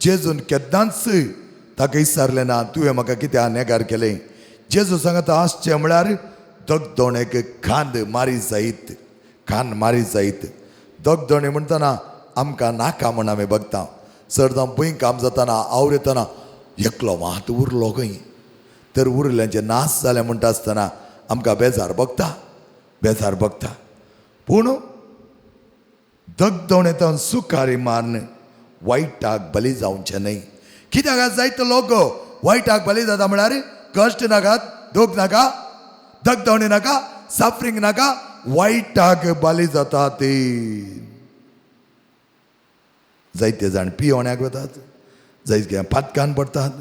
जेजून केन्नाच ताका विचारलें ना तुवें म्हाका कित्याक नेगार केलें. जेजू सांगता आसचें म्हळ्यार दगदोणेक खांद मारी जायत, खांद मारी जायत. दगदोणी म्हणटना आमकां नाका म्हण आमी बगता. चडदां भूंय काम जातना आवरेतना एकलो मात उरलो खंय तर उरल्यांचे नाश जालें म्हणटा आसतना आमकां बेजार बगता, बेजार बगता. पूण दगदोणेंत सुकारी मारून वायटाक बली जावचें न्हय. कित्याक जायते लोक वायटाक बली जाता म्हळ्यार कश्ट नाका, दूख नाका, दगदवणी नाका, सफरींग नाका, वायटाक बली जाता ती. जायते जाण पियोण्याक वतात, जायते पातकान पडटात,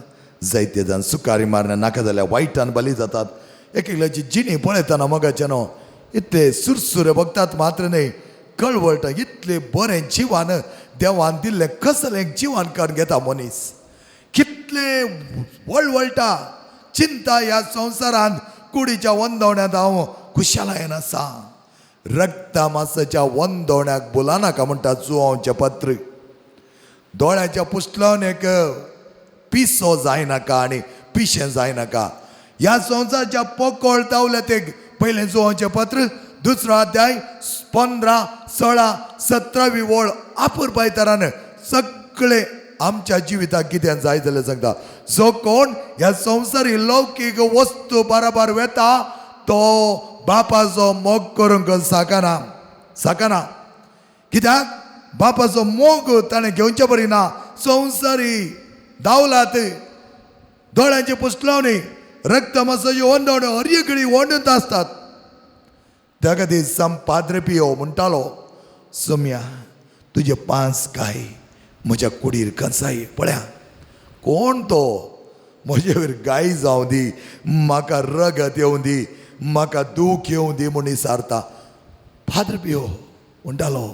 जायते जाण सुकारी मारून नाका जाल्यार वायटान बली जातात. एक एकल्याची जिणी पळयतना मगाचें न्हू इतले सुरसुरे बगतात मात्र न्हय, कळवळटा इतलें बरें जिवान देवान दिल्लें कसलें जिवान करून घेता मनीस. कितलें वळवळटा चिंता ह्या संवसारांत. कुडीच्या वंदवण्यांत हांव खुशालायन आसा. रक्ता मासाच्या वंदवण्याक बोला नाका म्हणटा जुवांवचें पत्र. दोळ्याच्या पुसलावन एक पिसो जायनाका आनी पिशें जायनाका. ह्या संवसाराच्या पोकोळ तावल्या ते पयलें जुवांवचें पत्र 2 अध्याय 15, 16, 17वी वळ आपुरपाय तरान सगळे आमच्या जिविताक कितें जाय जाल्यार सांगता. जो कोण ह्या संवसारी लौकीक वस्तू बराबर वेता तो बापाचो मोग करूंक साकना, साकना. कित्याक बापाचो मोग ताणें घेवचे बरी ना. संवसारी दावलात दोळ्यांची पुसलावणी रक्त मासाची ओंडवणी हर एकडी ओंडत आसतात. त्या खातीर सम पाद्रे पियो म्हणटालो, सोम्या तुजे 5 गाय म्हज्या कुडीर कंसाय. पळया कोण तो म्हजे वयर गाय जावं दी, म्हाका रगत येवं दी, म्हाका दूख येवं दी म्हूण विचारता. पाद्रे पियो म्हणटालो,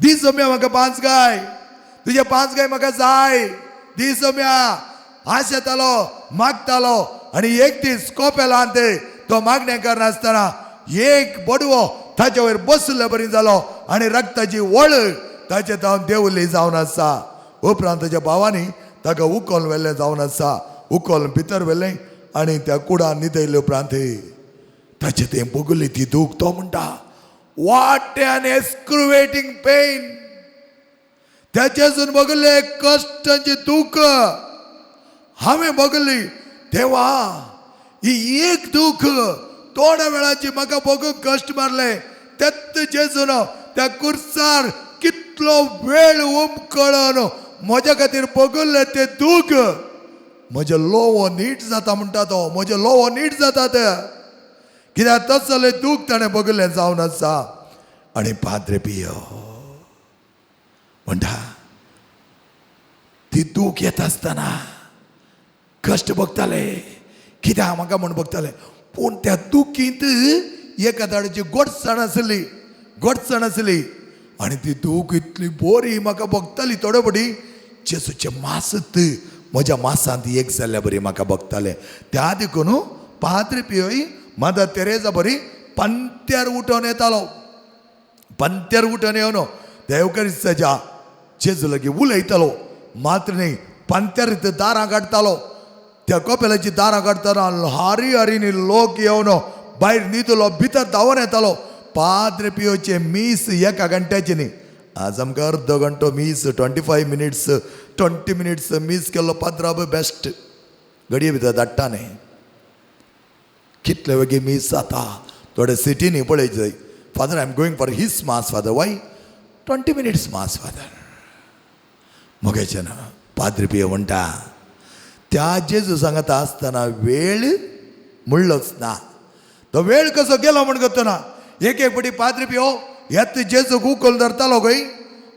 दी सोम्या म्हाका 5 गाय, तुजे 5 गाय म्हाका जाय, दी सोम्या. आश येतालो, मागतालो. आनी एक दीस कोपेलांत तो मागणें करनासतना एक बडवो ताचे वयर बसले बरी जालो आनी रक्ताची वळ ताचे जावन देवली जावन आसा. उपरांत ताच्या भावांनी ताका उखल व्हेल्लें जावन आसा. उखल भितर व्हेलें आनी त्या कुडान न्हिदयले उपरांत ताचें तें बगली ती दूख. तो म्हणटा what an एक्सक्रुवेटींग पेन. त्याच्यासून बगले कश्टांची दूख हांवें बगली. देवा ही एक दूख थोड्या वेळाची म्हाका बगूंक कश्ट मारले. तेत्त जेजून त्या कुर्सार कितलो वेळ उमकळून म्हज्या खातीर बगल्लें तें दूख. म्हजें लोवो नीट जाता म्हणटा तो, म्हजें लोवो नीट जाता तें. कित्याक तसलें दूख ताणें बगल्लें जावन आसा. आनी पाद्रे पियो म्हणटा ती दूख येता आसतना कश्ट बगताले, कित्याक म्हाका म्हूण बगताले. पूण त्या दुखींत एका दाडाची गोडसाण आसली, गोडसाण आसली. आनी ती दूख इतली बरी म्हाका बगताली. थोडे फावटी जेजूचें मासत म्हज्या मासांत एक जाल्ल्या बरी म्हाका बगतालें. त्या देखून पाद्रे पियोय मदर तेरेजा बरी पंत्यार उठोवन येतालो. पंत्यार उठोवन येवन देवकरिस्ताच्या जेजू लागीं उलयतालो मात्र न्हय, पंत्यार दारां काडटालो. त्या कोपेलाची दारां काडटना हारी हारीनी लोक येवन भायर न्हिदलो भितर धांवन येतालो. पाद्रे पियोचें मीस एका घंट्याचें न्ही, आज आमकां अर्दो घंटो मीस, 25 मिनिट्स, 20 मिनिट्स मीस केल्लो पाद्राब बेस्ट. घडये भितर धाडटा न्ही कितले वेगळी मीस जाता. थोडे सिटीनी पळय जाय, Father I am going for his mass father, why 20 minutes mass father. मगेचें ना पाद्रे पियो म्हणटा त्या जेजू सांगता आसतना वेळ म्हणलोच ना. तो वेळ कसो गेलो म्हण करतना एक एक फावटी पाद्रे पियो येत जेजूक उखल धरतालो खंय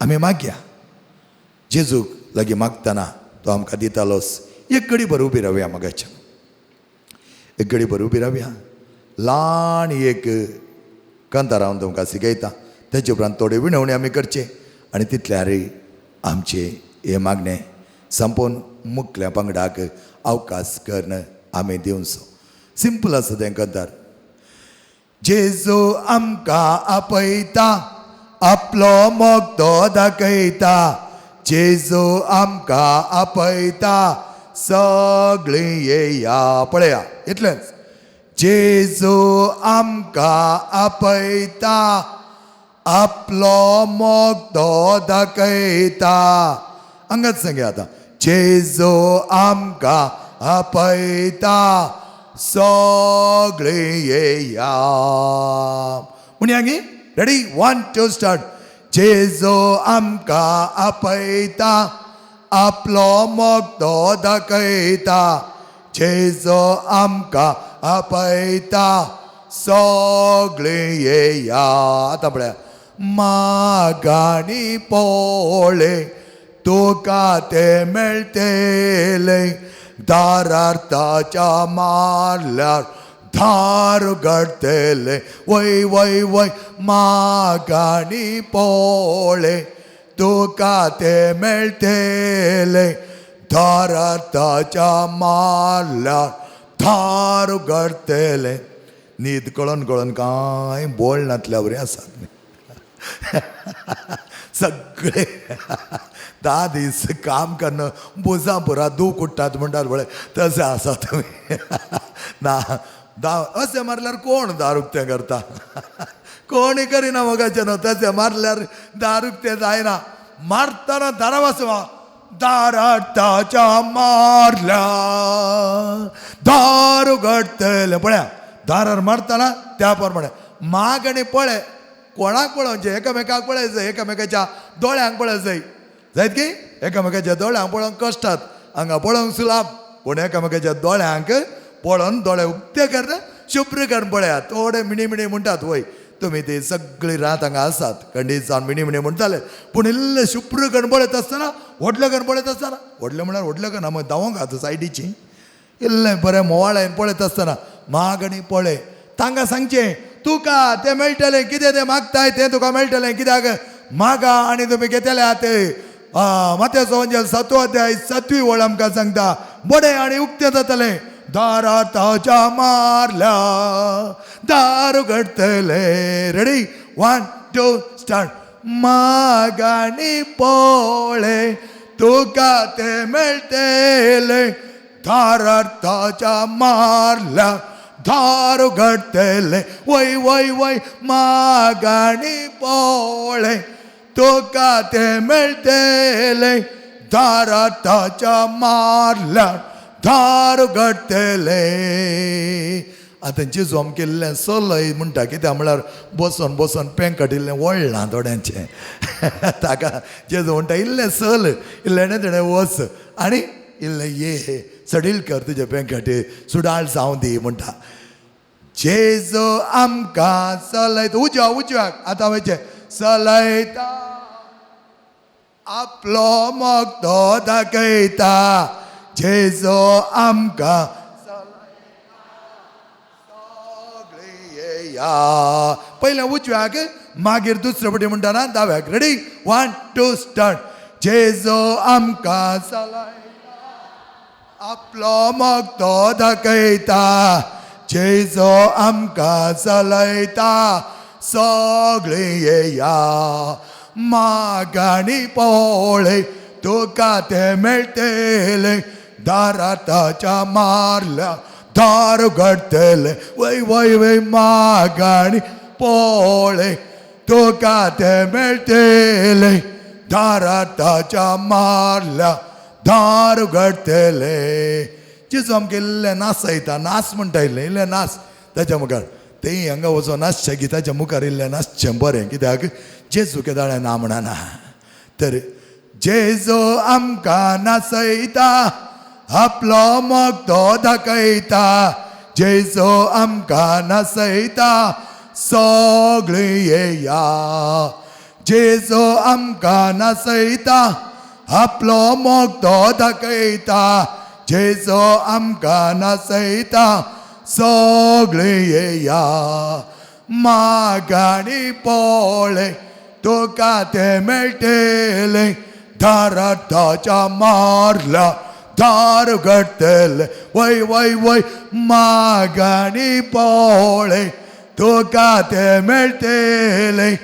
आमी मागया जेजूक लागीं मागतना तो आमकां दितालोच. एक घडी भर उबी रावया मगाच्या, एक घडी भर उबी रावया. ल्हान एक कांतार हांव तुमकां शिकयता, तेचे उपरांत थोडे विणवणी आमी करचे आनी तितल्यारय आमचे हे मागणें संपोवन मुखल्या पंगडाक अवकाश करून आमी दिवचो. सिंपल आसा तें कांतार. जेजू आमकां आपयता, आपलो मोग तो दाखयता, जेजू आमकां आपयता, सगळीं येया. पळया इतलेंच. जेजू आमकां आपयता, आपलो मोग तो दाखयता. हांगाच सांगया आतां. जेजू आमकां आपयता, सगळीं येया. म्हणया गी, रेडी, 1 2 स्टार्ट. जेजू आमकां आपयता, आपलो मोग तो दाखयता, जेजू आमकां आपयता, सगळीं येया. आतां पळया. मागाणी पोळे तुका ते मेळटले, दारार ताच्या मारल्यार धार उगडटले, वय वय वय. मागाणी पोळे तुका ते मेळटले, दारार ताच्या मारल्यार धार उगडटले. न्हीद कळोन कळोन कांय बोळ नातल्या बरी आसात न्ही सगळे. 10 दीस काम करून बोजां पुरा दूख उठ्ठात म्हणटात पळय तशें आसा तुमी. ना अशें मारल्यार कोण दार उक्तें करता? कोणूय करिना मोगाचें न्हू. तशें मारल्यार दार उक्तें जायना. मारतना दारा वासवा, दारार ताच्या मारल्या दार उगडटलें. पळया दारार मारतना त्या प्रमाणे माग आनी पळय. कोणाक पळोवचें? एकामेकाक पळय जाय, एकामेकाच्या दोळ्यांक पळय जाय. जायत की एकामेकाच्या दोळ्यांक पळोवंक कश्टात, हांगा पळोवंक सुलाभ, पूण एकामेकाच्या दोळ्यांक पळोवन दोळे उक्ते करून शुभ्र करून पळयात. थोडे मिणी मिणी म्हणटात वय तुमी, ती सगळी रात हांगा आसात खंडीत जावन मिणी मिणी म्हणटाले, पूण इल्लें शुभ्र करून पळयत आसतना, व्हडलें करून पळयत आसतना, व्हडलें म्हळ्यार व्हडलें करून मागीर धांवोंक आतां सायडीची, इल्लें बरें मोवाळें पळयत आसतना माग आनी पळय. तांकां सांगचें तुका तें मेळटलें, कितें तें मागताय तें तुका मेळटलें. कित्याक मागा आनी तुमी घेतल्यात. मात्याचो वंजेल 7वो अध्याय 7वी वळ आमकां सांगता, बरें आनी उक्तें जातलें, दारार ताच्या मारल्या दार उगडटलें. Ready, 1 2 start. माग आनी पळय तुका तें मेळटलें, दारार ताच्या मारल्या दार उगडटलें, वय वय वय. माग आनी पळय तुका तें मेळटलें, दारार ताच्या मारल्या दार उगडटलें. आतां जेजू आमकां इल्लें चलय म्हणटा, कित्याक म्हळ्यार बसोन बसोन पेंकट इल्लें वळ्ळां थोड्यांचें. ताका जेजू म्हणटा इल्लें चल, इल्लें तेणें वच आनी इल्लें ये, सडील कर तुजें पेंकट, सुडाळ जावं दी म्हणटा. जेजू आमकां चलयता, उजव्या उजव्याक आतां वयचें, चलयता आपलो मोग तो दाखयता, जेजू आमकां सगळीं येया. पयलें उजव्याक, मागीर दुसरे फावटी म्हणटा ना दाव्याक. Ready, 1 2 start. जेजू आमकां चलयता, आपलो मोग तो दाखयता, जेजू आमकां चलयता, सगळीं येया. माग आनी पळय तुका तें मेळटलें, दारार ताच्या मारल्या दार उगडटलें, वय वय वय. माग आनी पळय तुका तें मेळटलें, दारार ताच्या मारल्या दार उगडटलें. जेजू आमकां इल्लें नासयता, नास म्हणटा, इल्लें इल्लें नास ताच्या मुखार. तें हांगा वचोन नासचें की ताच्या मुखार इल्लें नासचें बरें, कित्याक जेजू केदाळें ना म्हणना. तर जेजू आमकां नासयता, आपलो मोग तो दाखयता, जेजू आमकां नासयता, सगळीं येया. जेजू आमकां नासयता आपलो मोग तो दाखयता जेजू आमकां नासयता सगळीं येया मागाणी पळय तुका तें मेळटलें दारार ताच्या मारल्या दार उगडटलें वय वय वय मागाणी पळय तुका तें मेळटलें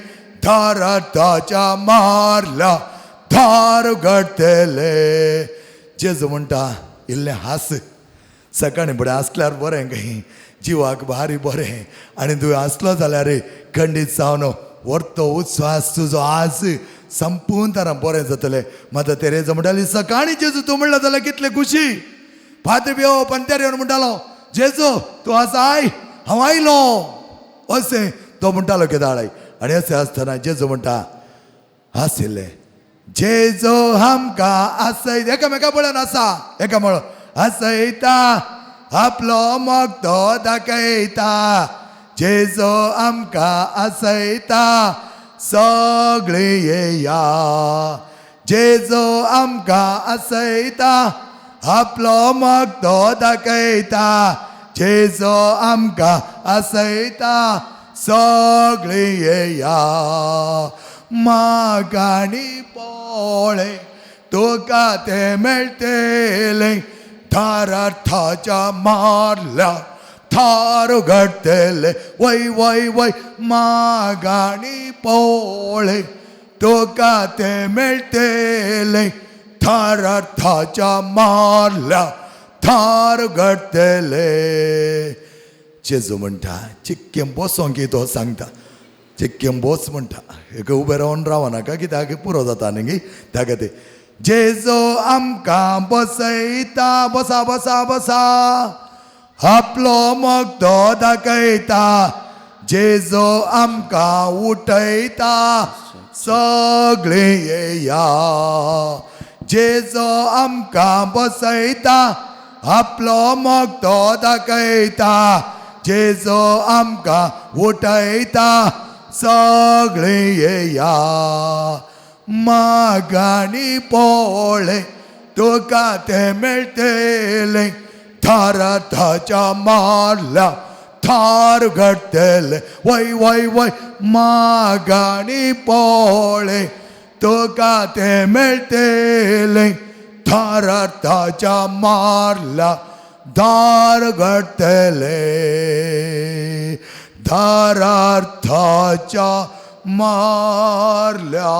दारार ताच्या मारल्या दार उगडटलें. जेजू म्हणटा इल्लें हांस सकाळीं फुडें हांसल्यार बरें खंय जिवाक भारी बरें आनी तुवें हांसलो जाल्यार खंडीत जावन व्हरतो उस्वास तुजो आज संपून तारा बरें जातलें. माता तेरेजा म्हणटाली सकाळीं जेजू तूं म्हणला जाल्यार कितले खुशी. फातर पियो पंत्यार येवन म्हणटालो जेजू तूं आसाय हांव आयलो अशें तो म्हणटालो केदाळाय. आनी अशें आसतना जेजू म्हणटा आशिल्लें जेजू आमकां आसय एकामेका पळोवन आसा एका म्हणून आसयता आपलो मोग तो दाखयता जेजू आमकां आसयता सगळीं येया जेजू आमकां आसयता आपलो मोग तो दाखयता जेजू आमकां आसयता सगळीं येया मागाणी पळय तुका तें मेळटलें दारार ताच्या मारल्या थार उगडटलें वय वय वय मागाणी पळय तुका तें मेळटलें दारार ताच्या मारल्या थार उगडटलें. जेजू म्हणटा चिक्कें बसोंक तो सांगता चिक्कें बोस म्हणटा एक उबें रावन रावनाका कित्याक पुरो जाता न्ही त्या खातीर जेजू आमकां बसयता बसा बसा बसा आपलो मोग तो दाखयता जेजू आमकां उठयता सगळीं येया जेजू आमकां बसयता आपलो मोग तो दाखयता जेजू आमकां उठयता सगळीं येया मागाणी पळय तुका तें मेळटलें दारार ताच्या मारल्या थार उगडटलें वय वय वय मागाणी पळय तुका तें मेळटलें दारार ताच्या मारल्या दार उगडटलें दारार ताच्या मारल्या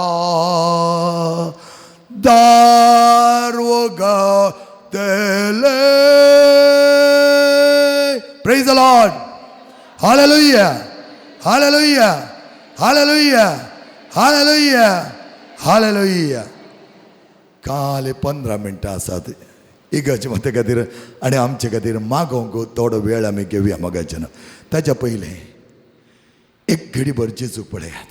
दार उगडटलें. Praise the Lord. Hallelujah. Hallelujah. Hallelujah. Hallelujah. Hallelujah. काल 15 मिनटां आसात इगर्ज मते खातीर आनी आमचे खातीर मागोवंक थोडो वेळ आमी घेवया मोगाच्यान. ताच्या पयलें एक घडीभर जेजूक पळयात.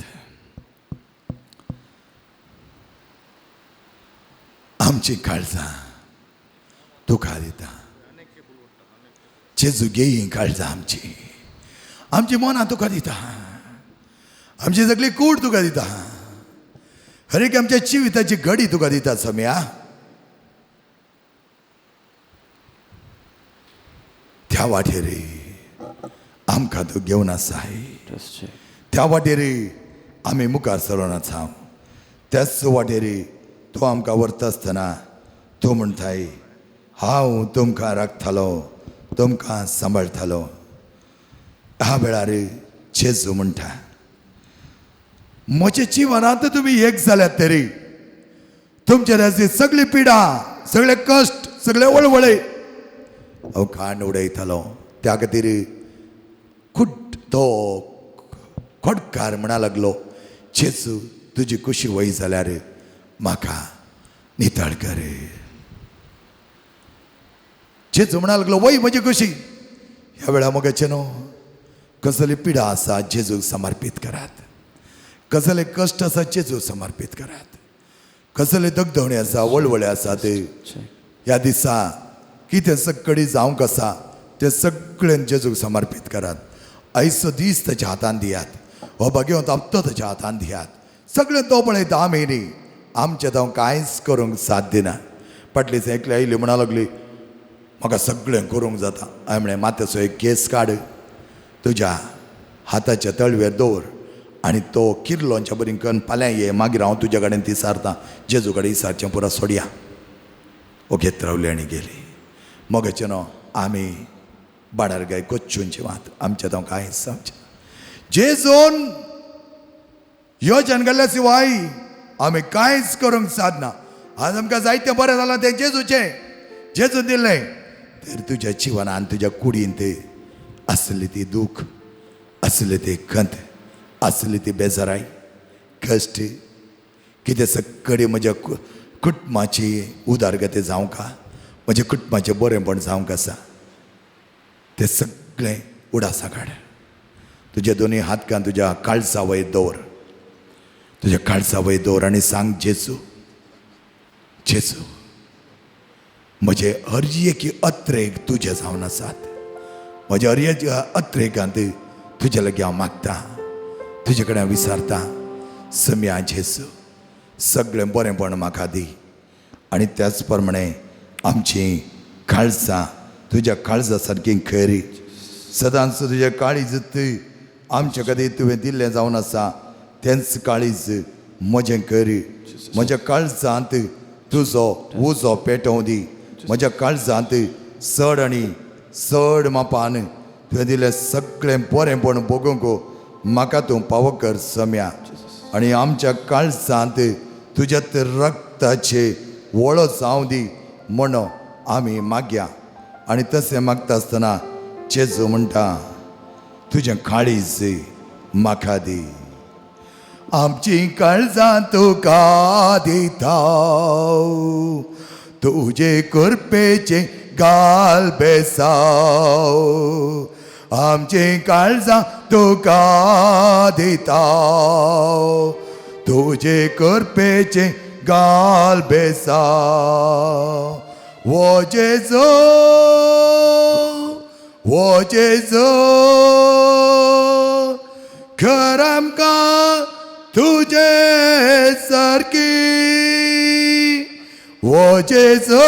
आमची काळजां तुका दिता जेजू घेई काळजां आमची आमची मनां तुका दिता आमची सगळी कूड तुका दिता हर एक आमच्या जिविताची घडी तुका दिता सम्या. त्या वाटेर आमकां तूं घेवन आसाय त्या वाटेर आमी मुखार सरोन आसा त्याच वाटेर तूं आमकां व्हरता आसतना तूं म्हणटाय हांव तुमकां राखतालो तुमकां सांबाळटालो. ह्या वेळार जेजू म्हणटा म्हज्या जिवनांत तुमी एक जाल्यात तरी तुमचे सगळी पिडा सगळे कश्ट सगळे वळवळे हांव खाण उडयतालो. त्या खातीर खुट तो खोटकार म्हणा लागलो जेजू तुजी खुशी वय जाल्यार म्हाका नितळ कर. जेजू म्हणा लागलो वय म्हजी खुशी. ह्या वेळार मोगाचें न्हू कसली पिडा आसा जेजूक समर्पीत करात कसले कश्ट आसा जेजूक समर्पीत करात कसले दगदवणे आसा वळवळे आसा ते ह्या दिसा कितें सगळी जावंक आसा ते सगळ्यान जेजूक समर्पीत करात. आयचो दीस ताच्या हातान दियात हो भाग्यवंत हप्तो ताच्या हातान दियात. सगळें तो पळयता, आमी न्ही. आमचें तो कांयच करूंक साथ दिना. फाटली एकली आयली म्हणा लागली, म्हाका सगळें करूंक जाता. हांवें म्हणलें, मात्याचो एक केस काड, तुज्या हाताच्या तळव्यार दवर आनी तो किर्लोंच्या बरी कन्न फाल्यां ये, मागीर हांव तुज्या कडेन ती सारता. जेजू कडेन इसारचें पुरो सोडया. ओगेत रावली आनी गेली. मगाचें न्हू आमी बाडार गाय कोच्चूंची वात आमचें तो कांय समज जेजून योजन घाल्ल्या शिवाय आमी कांयच करूंक सादना. आज आमकां जायतें बरें जालां तें जेजूचें, जेजून दिल्लें. तर तुज्या जिवनान तुज्या कुडींत आसली ती दूख, आसली ती खंत, आसली ती बेजाराय, कश्ट, कितें सगळी म्हज्या कुटुंबाची उदारगती जावंक, म्हज्या कुटुंबाचें बरेंपण जावंक आसा, तें सगळें उडासा काड. तुजे दोनूय हातकान तुज्या काळजा वयर दवर, तुज्या काळजा वयर दवर आनी सांग, जेजू, जेजू, म्हजे हरयेकी अत्रेक तुजे जावन आसात. म्हज्या हरयेच्या अत्रेकांत तुजे लागीं हांव मागता, तुजे कडेन हांव विचारता, सम्या जेजू, सगळें बरेंपण म्हाका दी. आनी त्याच प्रमाणे आमची काळजां तुज्या काळजा सारकी खरी सदांच तुजें काळीज आमचे खातीर तुवें दिल्लें जावन आसा, तेंच काळीज म्हजें करी. म्हज्या काळजांत तुजो उजो पेटोवं दी. म्हज्या काळजांत चड आनी चड मापान तुवें दिल्लें सगळें बरेंपण भोगूंक म्हाका तूं पावो कर सम्या. आनी आमच्या काळजांत तुज्या रक्ताचे वळो जावं दी म्हण आमी मागया. आनी तशें मागता आसतना जेजू म्हणटा, तुजें काळीज म्हाका दी. आमची काळजां तुका दिता, तुजे कृपेचें गाल बेसाव. आमची काळजां तुका दिता, तुजे कृपेचें गाल बेसाव. वो जेजू, वो जेजू, खर आमकां तुजे सारकी. वो जेजू,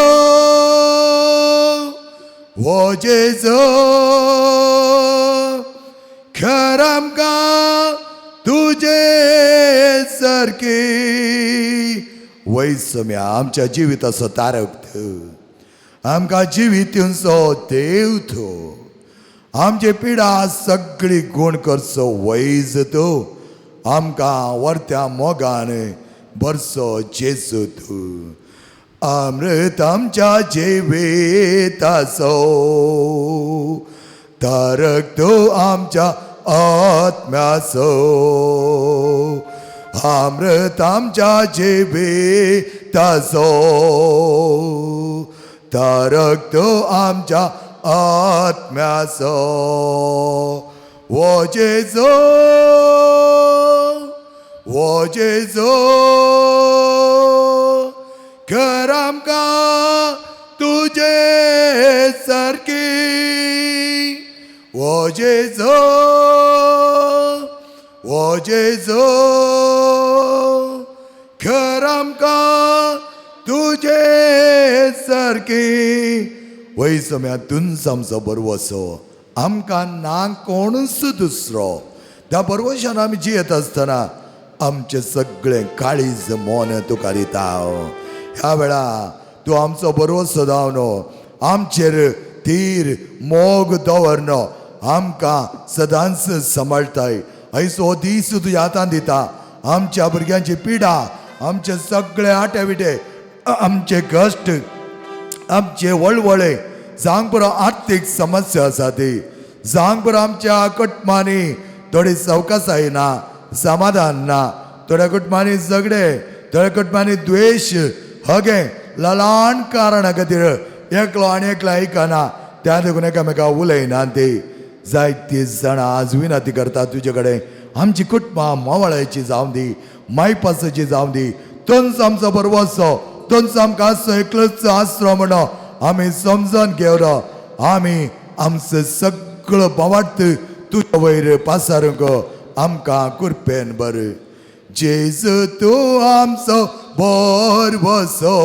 वो जेजू, खर आमकां तुजे सारकी. वैसम्या आमच्या जिविताचो तारक तूं, आमकां जिवीत दिवचो देव तूं, आमची पिडा सगळी गुण करचो वैज तूं, आमकां वर्त्या मोगान बरसो जेजू तूं. अमृत आमच्या जिविताचो तारक तूं आमच्या आत्म्याचो. अमृत आमच्या जिविताचो तारक तूं आमच्या आत्म्याचो. वो जेजू, वो जेजू, कर आमकां तुजे सारकी. वो जेजू, वो जेजू, कर आमकां तुजे सारकी. वैसम्या तुंच आमचो बरवसो, आमकां ना कोणूच दुसरो. त्या बरवशान आमी जियेत आसतना आमचें सगळें काळीज मन तुका दिता. ह्या वेळा तूं आमचो बरवसो जावन आमचेर तीर मोग दवरन आमकां सदांच सांबाळटाय. ऐसो दीस तुज्या हातान दिता. आमच्या भुरग्यांची पिडा, आमचे सगळे आटे विटे, आमचे कश्ट, आमचे वळवळे, जावंक पुरो आर्थीक समस्या आसा ती, जावंक पुरो आमच्या कुटुंबांनी थोडी सवकासाय ना, समाधान ना, थोड्या कुटुंबांनी झगडे, थोड्या कुटुंबांनी द्वेश, हगे लहान कारणा खातीर एकलो आनी एकलो आयकना, त्या देखून एकामेका उलयना. ती जायती जाणां आज विनंती करता तुजे कडेन, आमची कुटुंबां मोवाळाची जावं दी, मायपासाची जावं दी, तुंच आमचो बरवसो, तुंच आमकां आसचो एकलोच आसरो म्हण आमी समजून घेवन आमी आमचो सगळो भावार्थ तुज्या वयर पासारूंक आमकां कृपेन बरें. जेजू तूं आमचो भरवसो,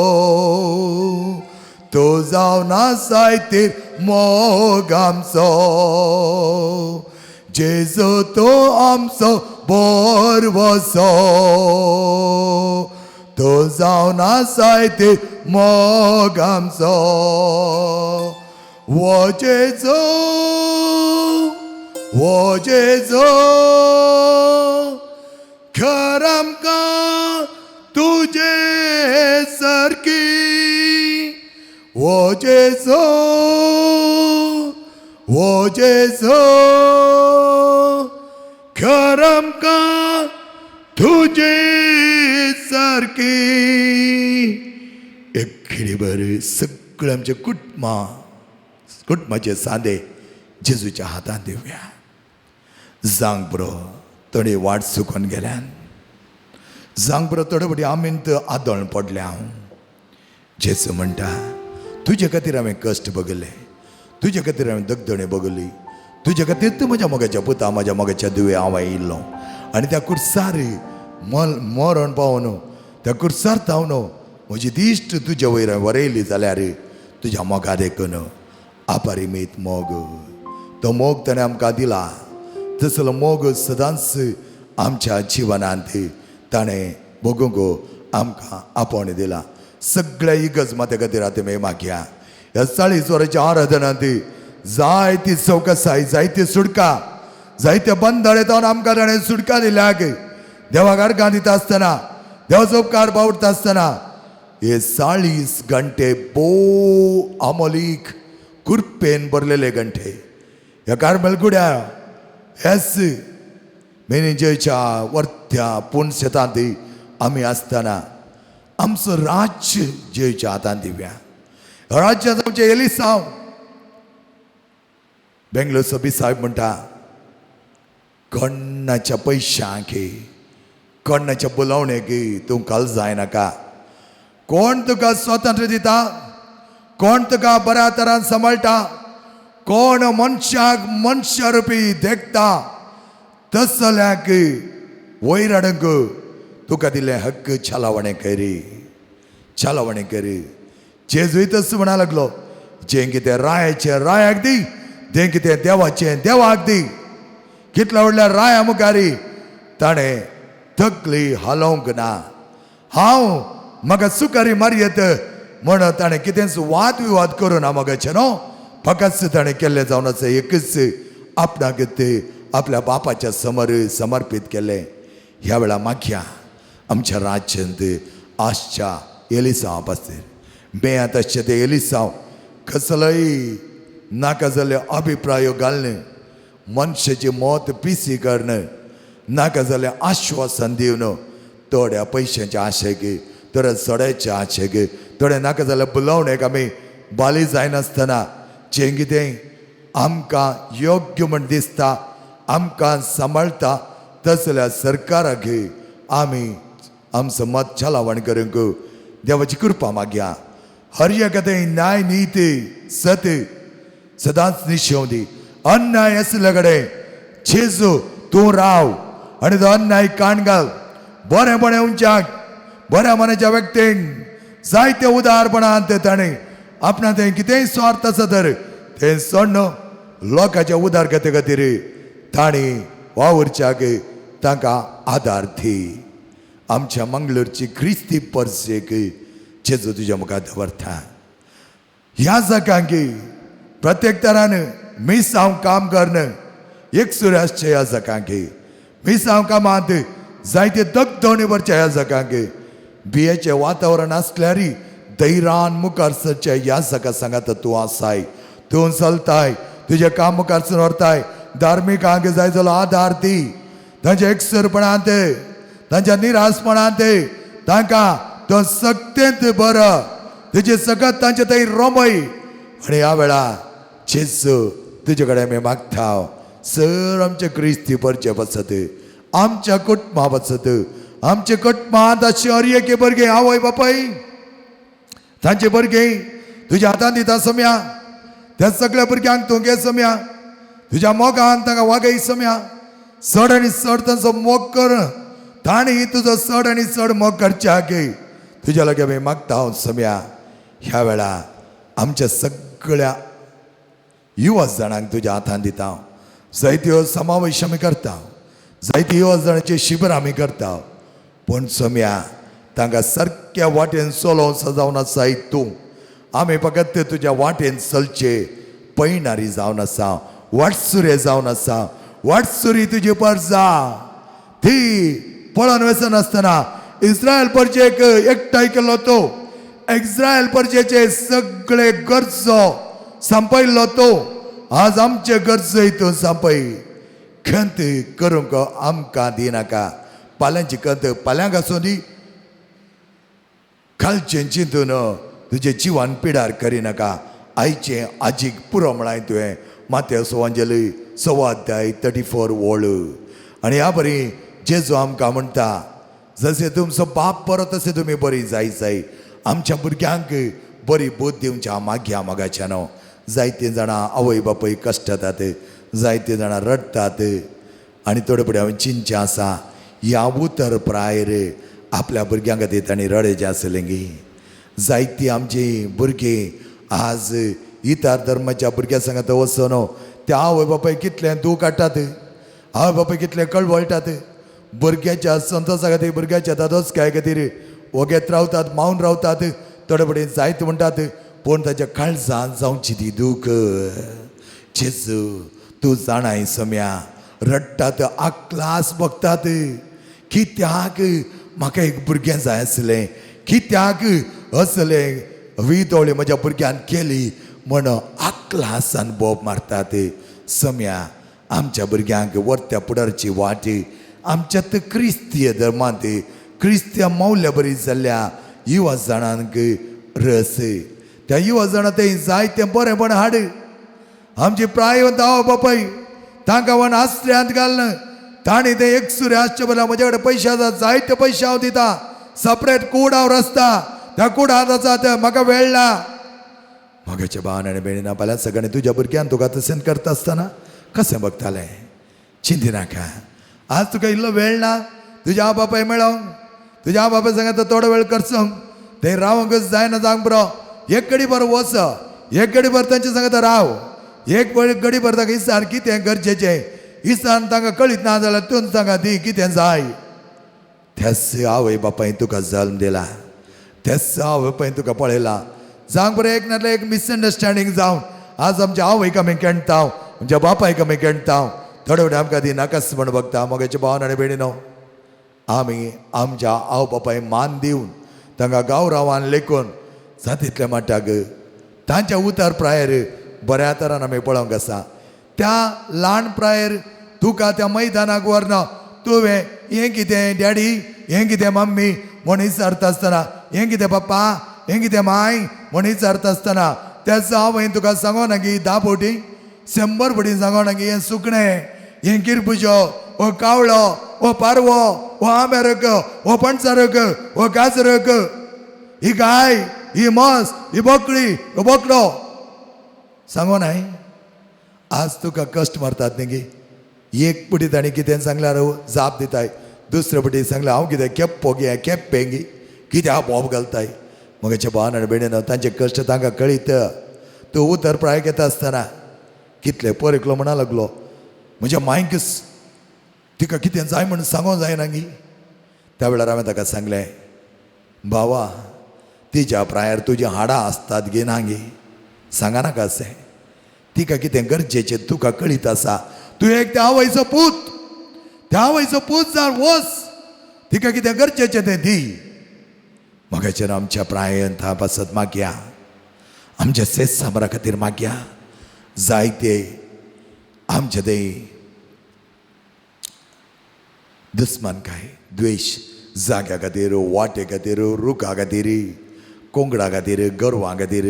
तूं जावन आसाय मोग आमचो. जेजू तूं आमचो भरवसो, तूं जावन आसाय मोग आमचो. वो जेजू, वो जेजू, खर आमकां तुजे सारकी. वो जेजू, वो जेजू, खर आमकां तुजे सारकी. एक खिणीभर सगळें आमचें कुटुंबां, कुटुंबाचे सांदे जेजूच्या हातांत दिवया. जावंक पुरो थोडी वाट चुकून गेल्यान, जावंक पुरो थोडे फावटी आमीन आदळ पडल्या. हांव जेजू म्हणटा, तुजे खातीर हांवें कश्ट भोगले, तुजे खातीर हांवें दगदणे भोगली, तुजे खातीर तूं म्हज्या मोगाच्या पुता, म्हज्या मोगाच्या दुवे हांव आयिल्लो. आनी त्या कुर्सार मरण पावून, त्या कुर्सार धांवन म्हजी दिश्ट तुजे वयर हांवें वरयली जाल्यार तुज्या मोगा देखून अपरिमीत मोग, तो मोग ताणें आमकां दिला. तसलो मोग सदांच आमच्या जिवनांत ताणें भोगूंक आमकां आपोवणें दिला. सगळ्या इगर्ज माते खातीर आतां तुमी मागया. ह्या 40 वरांच्या आराधनांत जायती चवकसाय, जायती सुटका, जायते बंदळे जावन आमकां ताणें सुटका दिल्या. देवाक अर्गां दिता आसतना, देवाचो उपकार बावडटा आसतना हे 40 घंटे भोव अमोलीक कुरपेन भरलेले घंटे ह्या कार्मेल गुड्या हेच मेनेजरच्या वरत्या पूण शेतांत आमी आसतना आमचो राज्य जेच्या हातांत दिवया. राज्यांत आमचें एलिसांव बेंगलोर बी साहेब म्हणटा, कोणाच्या पयशांक, कोणाच्या बोलावणेक तूं काल जायनाका. कोण तुका स्वातंत्र्य दिता, कोण तुका बऱ्या तरान सांबाळटा, कोण मनशाक मनशा रुपी देखता, तसल्याक वयर हाडूंक तुका दिल्लें हक्क छलावणें करी, छलावणें करी. जेजूय तसो म्हणा लागलो, जें कितें रायाचें रायाक दी, जें कितें देवाचें देवाक दी. कितल्या व्हडल्या राया मुखारी ताणें तकली हालोवंक ना. हांव म्हाका सुकारी मारयेत म्हण ताणें कितेंच वाद विवाद करूं ना मगाचें न्हू, फकत ताणें केल्लें जावन आसा एकूच, आपणाक ते आपल्या बापाच्या समर समर्पीत केलें. ह्या वेळार मागया आमच्या राज्यांत आसच्या एलिसांव पासतीर मेळत आसचे ते एलिसांव कसलोय नाका जाल्ले अभिप्राय घालणे, मनशाची मत पिसी करणं, नाका जाल्लें आश्वासन दिवन थोड्या पयशांच्या आशेक, थोड्या सड्याच्या आशेक, थोड्या नाका जाल्ल्या बुलोवणेक आमी बाली जायनासतना जें कितें आमकां योग्य म्हण दिसता, आमकां सांबाळटा तसल्या सरकाराक आमी आमचो मत चलावण करूंक देवाची कृपा मागया. हर एका थंय न्याय नीती सत सदांच निशेंव दी. अन्याय आसले कडेन जेजू तूं राव आनी तो अन्याय काण घाल. बरें बरें उंचाक बऱ्या मनाच्या व्यक्तींक जायते उदारपणान ताणें आपणा थंय कितेंय स्वार्थ आसा तर तें सोडून लोकांच्या उदारगते खातीर तांणी वावुरच्याक तांकां आदार दी. आमच्या मंगळूरची क्रिस्ती परसेक जेजू तुज्या मुखार दवरता. ह्या जागांक प्रत्येक तरान मिसांव काम करणं एक सुर आसचे ह्या जागांक मिसांव कामांत जायते दगदवणी भरचे ह्या जागांक बियेचें वातावरण आसल्यार धैर्यान मुखार सरचें ह्या जागा सांगात तूं आसाय, तूं चलताय, तुजें काम मुखार व्हरताय. धार्मिकांक जाय जालो आदार दी, तांच्या एकसुरपणांत, तांच्या निरासपणांत तांकां तो सक्तेंत बरो तुजें सगळं तांचे थंय रोमय. आनी ह्या वेळार जेजू तुजे कडेन आमी मागता, सर आमचे क्रिस्ती परचे पसत, आमच्या कुटुंबा पसत, आमच्या कुटुंबांत अशें हर एके भुरगें आवय बापाय तांचे भुरगें तुज्या हातांत दिता सम्या, त्या सगळ्या भुरग्यांक तूं घे सम्या, तुज्या मोगान तांकां वागय सम्या, चड आनी चड तांचो मोग कर, तांणी तुजो चड आनी चड मोग करच्याक तुज्या लागीं आमी मागता हांव सम्या. ह्या वेळा आमच्या सगळ्या युवा जाणांक तुज्या हातान दिता. जायत्यो समावेश आमी करता, जायती युवा जाणांचे शिबीर आमी करता, पूण सम्या तांकां सारक्या वाटेन चलोवंक जावन आसाय तूं. आमी फकत तुज्या वाटेन चलचे पयणारी जावन आसा, वाटसुरे जावन आसा. वाटसुरी तुजी परजा ती पळोवन वचनासतना इस्रायल परजेक एकठांय केलो तो, इस्रायल परजेचे सगळे गरजो सांपयल्लो तो. आज आमचे गरजो तूं सांपय. खंत करूंक आमकां दिनाका. पाल्यांची खंत पाल्यांक आसूं दी, कालचें चिंतून तुजें जिवान पिडार करिनाका. आयचें आजीक पुरो म्हळाय तुवें. मात्या सोवांजली 1.25 34 वळ. आनी ह्या बरी जेजू आमकां म्हणटा, जशें तुमचो बाप बरो तशें तुमी बरी जाय जाय. आमच्या भुरग्यांक बरी बोध दिवच्या मागया मागाच्यान. जायतीं जाणां आवय बापूय कश्टतात, जायतीं जाणां रडटात आनी थोडे फुडें हांवें चिंतचें आसा, ह्या उतर प्रायर आपल्या भुरग्यां खातीर तांणी रडेचें आसलें गी. जायतीं आमचीं भुरगीं आज इतर धर्माच्या भुरग्यां सांगात वचून त्या आवय बापाय कितलें दूख काडटात, आवय बापाय कितलें कळवळटात. भुरग्याच्या संतोशा खातीर, भुरग्याच्या दादोसकाय खातीर वगेत रावतात, मावन रावतात, थोडे फुडें जायत म्हणटात, पूण ताच्या काळजान जावची ती दूख. जेजू तूं जाणाय सम्या, रडटात, आकलास बगतात, कित्याक म्हाका एक भुरगें जाय आसलें, कित्याक असलें विदोळी म्हज्या भुरग्यान केली म्हण आकलासान बोब मारतात. सम्या आमच्या भुरग्यांक वरत्या पुडारची वाट आमच्या क्रिस्तीय धर्मांत क्रिस्तीय मौल्या बरी जाल्ल्या युवा जाणांक रस. त्या युवा जाणां ते जाय तें बरेंपण हाड. आमची प्रायवंत आवय बापाय तांकां वन आसऱ्यांत घालना, तांणी ते एकसुरे आसचे बदला म्हजे कडेन पयशे आसा, जायते पयशे हांव दिता, सपरेट कूड हांव रसता, त्या कुडांत आसा ते म्हाका वेळ ना. म्हगेच्या भावान आनी भयणीना फाल्यां सगळ्यांनी तुज्या भुरग्यान तुका तशें करता आसतना कशें बगतालें चिंतिनाका. आज तुका इल्लो वेळ ना तुज्या आवय बापाय मेळोंक, तुज्या आवय बापाय सांगता थोडो वेळ करचोंक, ते रावंकच जायना जावंक बरो. एक घडी बरो वच, एक घडी भर तांचे सांगता राव, एक घडी भर तांकां इसान कितें गरजेचें इसान तांकां कळीत ना जाल्यार तूं तांकां दी कितें जाय. त्याच आवय बापायन तुका जल्म दिला, त्याच आवय बापायन तुका पळयला. जावंक बरें एक नाजाल्यार एक मिसअंडरस्टँडींग जावन आज आमच्या आवयक आमी केणटा, आमच्या बापायक आमी केणटा, थोडे फुडें आमकां दी नाकाच म्हण बगता. मगेच्या भावान आनी भयणीनो, आमी आमच्या आवय बापाय मान दिवन तांकां गांवरावान लेखून जातींतल्या माटाक तांच्या उतर प्रायर बऱ्या तरान आमी पळोवंक आसा. त्या ल्हान प्रायर तुका त्या मैदानाक व्हरना, तुवें हें कितें डॅडी, हें कितें मम्मी म्हण विचारता आसतना, हें कितें पप्पा, हें कितें माय म्हण विचारता आसतना त्याच आवयन तुका सांगो ना की 10 फावटी 100 फावटी सांगो ना की हें सुकणें, हें किरपुजो, हो कावळो, हो पारवो, हो आंब्यारक, हो पणसारक, हो गाजरक, ही गाय, ही म्हस, ही बोकडी, हो बोकडो सांगो नाय. आज तुका कश्ट मारतात न्ही गी. एक पटी तांणी कितें सांगल्यार जाप दिताय, दुसरे पटी सांगल्यार हांव कितें केप्पो गे केप्पें गी कितें हांव बोब घालताय. मगेच्या भावान आनी भयणीन तांचे कश्ट तांकां कळीत. तूं उतर प्राय घेता आसतना कितले पोर एकलो म्हणा लागलो म्हज्या मायक तिका कितें जाय म्हण सांगोंक जायना गी. त्या वेळार हांवें ताका सांगलें, भावा तिच्या प्रायर तुजीं हाडां आसतात गी ना गी, सांगा नाका अशें. तिका कितें गरजेचें तुका कळीत आसा. तूं एक त्या आवयचो पूत, त्या आवयचो पूत जावन वच, तिका कितें गरजेचें तें दी. मगाचेर आमच्या प्रायन था पासत मागया, आमच्या सेत सामरा खातीर मागया. जायते आमचे ते दुस्मान काय द्वेश जाग्या खातीर, वाटे खातीर, रुखा खातीर, कोंगडा खातीर, गोरवां खातीर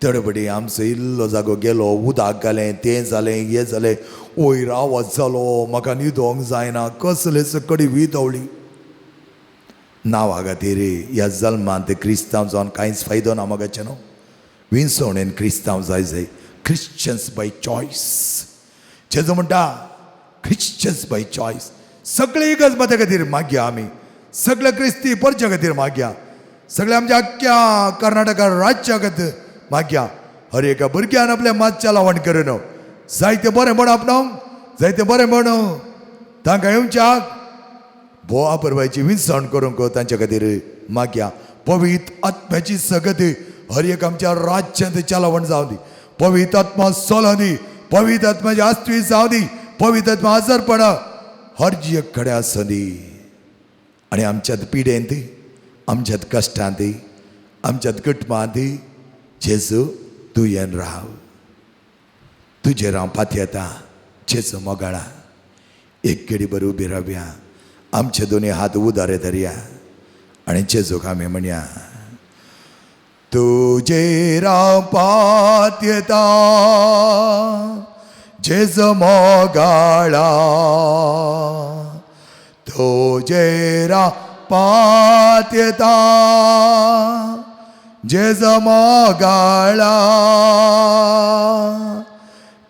तडबडी आमचो इल्लो जागो गेलो, उदक घालें, तें जालें, हें जालें, वयर आवाज जालो, म्हाका न्हिदोंक जायना, कसले सकडी विदवली नांवा खातीर. ह्या जल्मांत क्रिस्तांव जावन कांयच फायदो ना मगाचें न्हू. विंसवणेन क्रिस्तांव जाय जाय, क्रिश्चन्स बाय चॉयस. जेजू म्हणटा क्रिश्चन्स बाय चॉयस. सगळे इगर्ज मात्या खातीर मागया आमी, सगळ्या क्रिस्ती परच्या खातीर मागया, सगळ्या आमच्या अख्ख्या कर्नाटका राज्या खातीर मागया. हर एका भुरग्यान आपल्या मातच्या लावण करून जायते बरें म्हण आपणावंक, जायते बरें म्हण तांकां येवच्याक भोवा परवायची विनसण करूंक तांच्या खातीर मागया. पवित्र आत्म्याची सगत हर एक आमच्या राज्यांत चलावण जावं दी. पवित्र आत्मा चलोवं दी. पवित्र आत्म्याची आस्ती जावं दी. पवित्र आत्मा आजारपणा हर एक कडेन आसूं दी. आनी आमच्यात पिडेंत, आमच्यात कश्टांत, आमच्यात कुटुंबांत जेजू तूं येन राव. तुजेर हांव पातयेता जेजू मोगाळा. एक घडी बरी उबी रावया, आमचे दोनी हात उदारे धरया आनी जेजूक आमी म्हणया, तुजेर हांव पातयेता जेजू मोगाळा, तुजेर हांव पातयेता जेजू मोगाळा,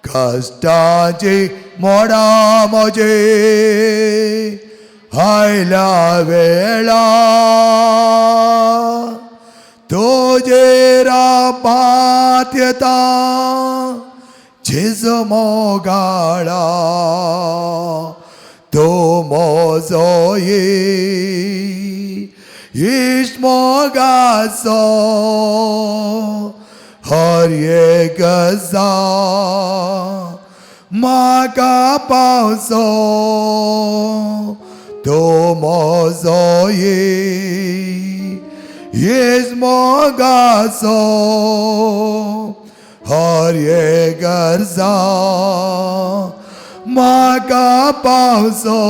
कश्टाची मोडा म्हजे आयल्या वेळा, तुजेर हांव पातयेता जेजू मोगाळा, तूं म्हजो इश्ट मोगाचो, हर एक गजाल म्हाका पावचो, तूं म्हजो इश्ट मोगाचो, हर एक गजाल म्हाका पावचो,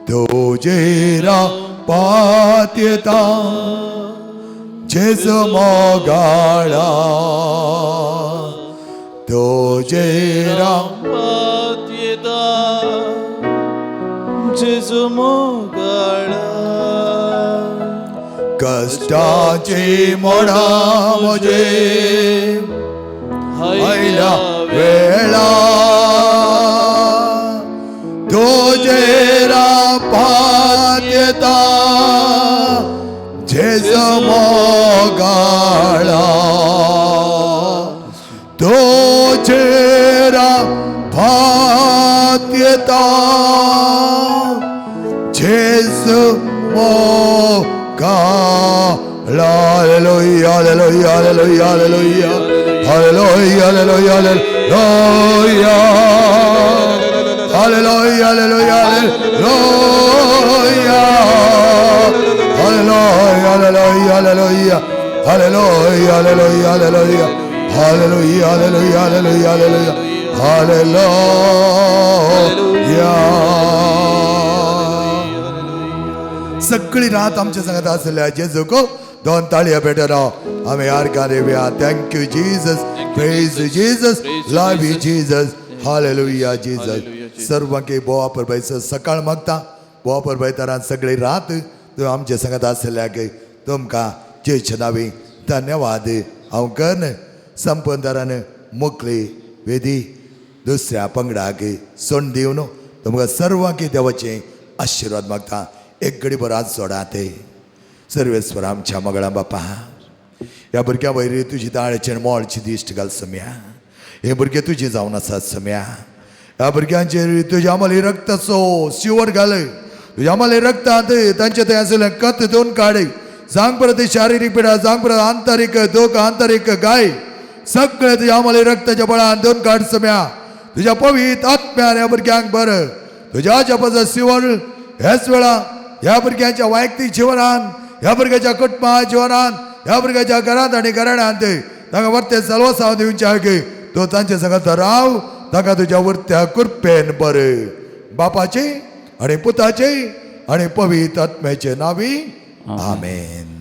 तुजेर हांव पातयेता जेजू मोगाळा, तुजेर हांव पातयेता जेजू मोगाळा, कश्टाची मोडा म्हजे आयल्या वेळा, तुजेर हांव पातयेता जेजू मोगाळा, तुजेर हांव पातयेता जेजू मोगाळा. Hallelujah, hallelujah, hallelujah, hallelujah, hallelujah, hallelujah, hallelujah, hallelujah, hallelujah, hallelujah, hallelujah, hallelujah, hallelujah, hallelujah, hallelujah, hallelujah, hallelujah, hallelujah, hallelujah, hallelujah. सगळी रात आमच्या संगत आसल्या जेजूक दोन ताळयो पेटोवन आमी आर्गां दिवया. Thank you Jesus, praise Jesus, love you Jesus, hallelujah Jesus. सर्वांक बोवा परबायचो सकाळ मागता. बोवा परबायतारान सगळी रात तूं आमच्या संगत आसल्याक तुमकां जेच्या नांवी धन्यवाद हांव कन्न संपंदरान मोकळी वेदी दुसऱ्या पंगडाक सोंड दिवन तुमकां सर्वांक देवाचे आशिर्वाद मागता. एक घडी बरो हात सोडात. सर्वेस्वर आमच्या मगळा बापा, ह्या भुरग्यां वयर तुजी दाळेचे मोळची दिश्ट घाल सम्या. हे भुरगे तुजे जावन आसात सम्या. ह्या भुरग्यांचेर तुज्या आम्हाला रक्ताचो शिवर घाल. तुज्या आम्हाला रक्तांत तांचे थंय आशिल्लें कत दोन काड. जावंक परत शारिरीक पिडा, जावंक परत आंतरीक दोख, आंतरीक गाय, सगळे तुज्या आम्हाला रक्ताच्या बळान दोन काड सम्या. तुज्या पवित्र आत्म्यान ह्या भुरग्यांक बरं तुज्या जपाचो शिवर ह्याच वेळा ह्या भुरग्यांच्या वैयक्तीक जिवनान, ह्या भुरग्याच्या कुटुंबा जिवनान, ह्या भुरग्याच्या घरांत आनी घराण्यांत तांकां वर्ते सलवसांव दिवच्या तो तांचे संगत राव. तांकां तुज्या वर्त्या कृपेन बरें. बापाचे आनी पुताचे आनी पवित्र आत्म्याचे नावी आमेन.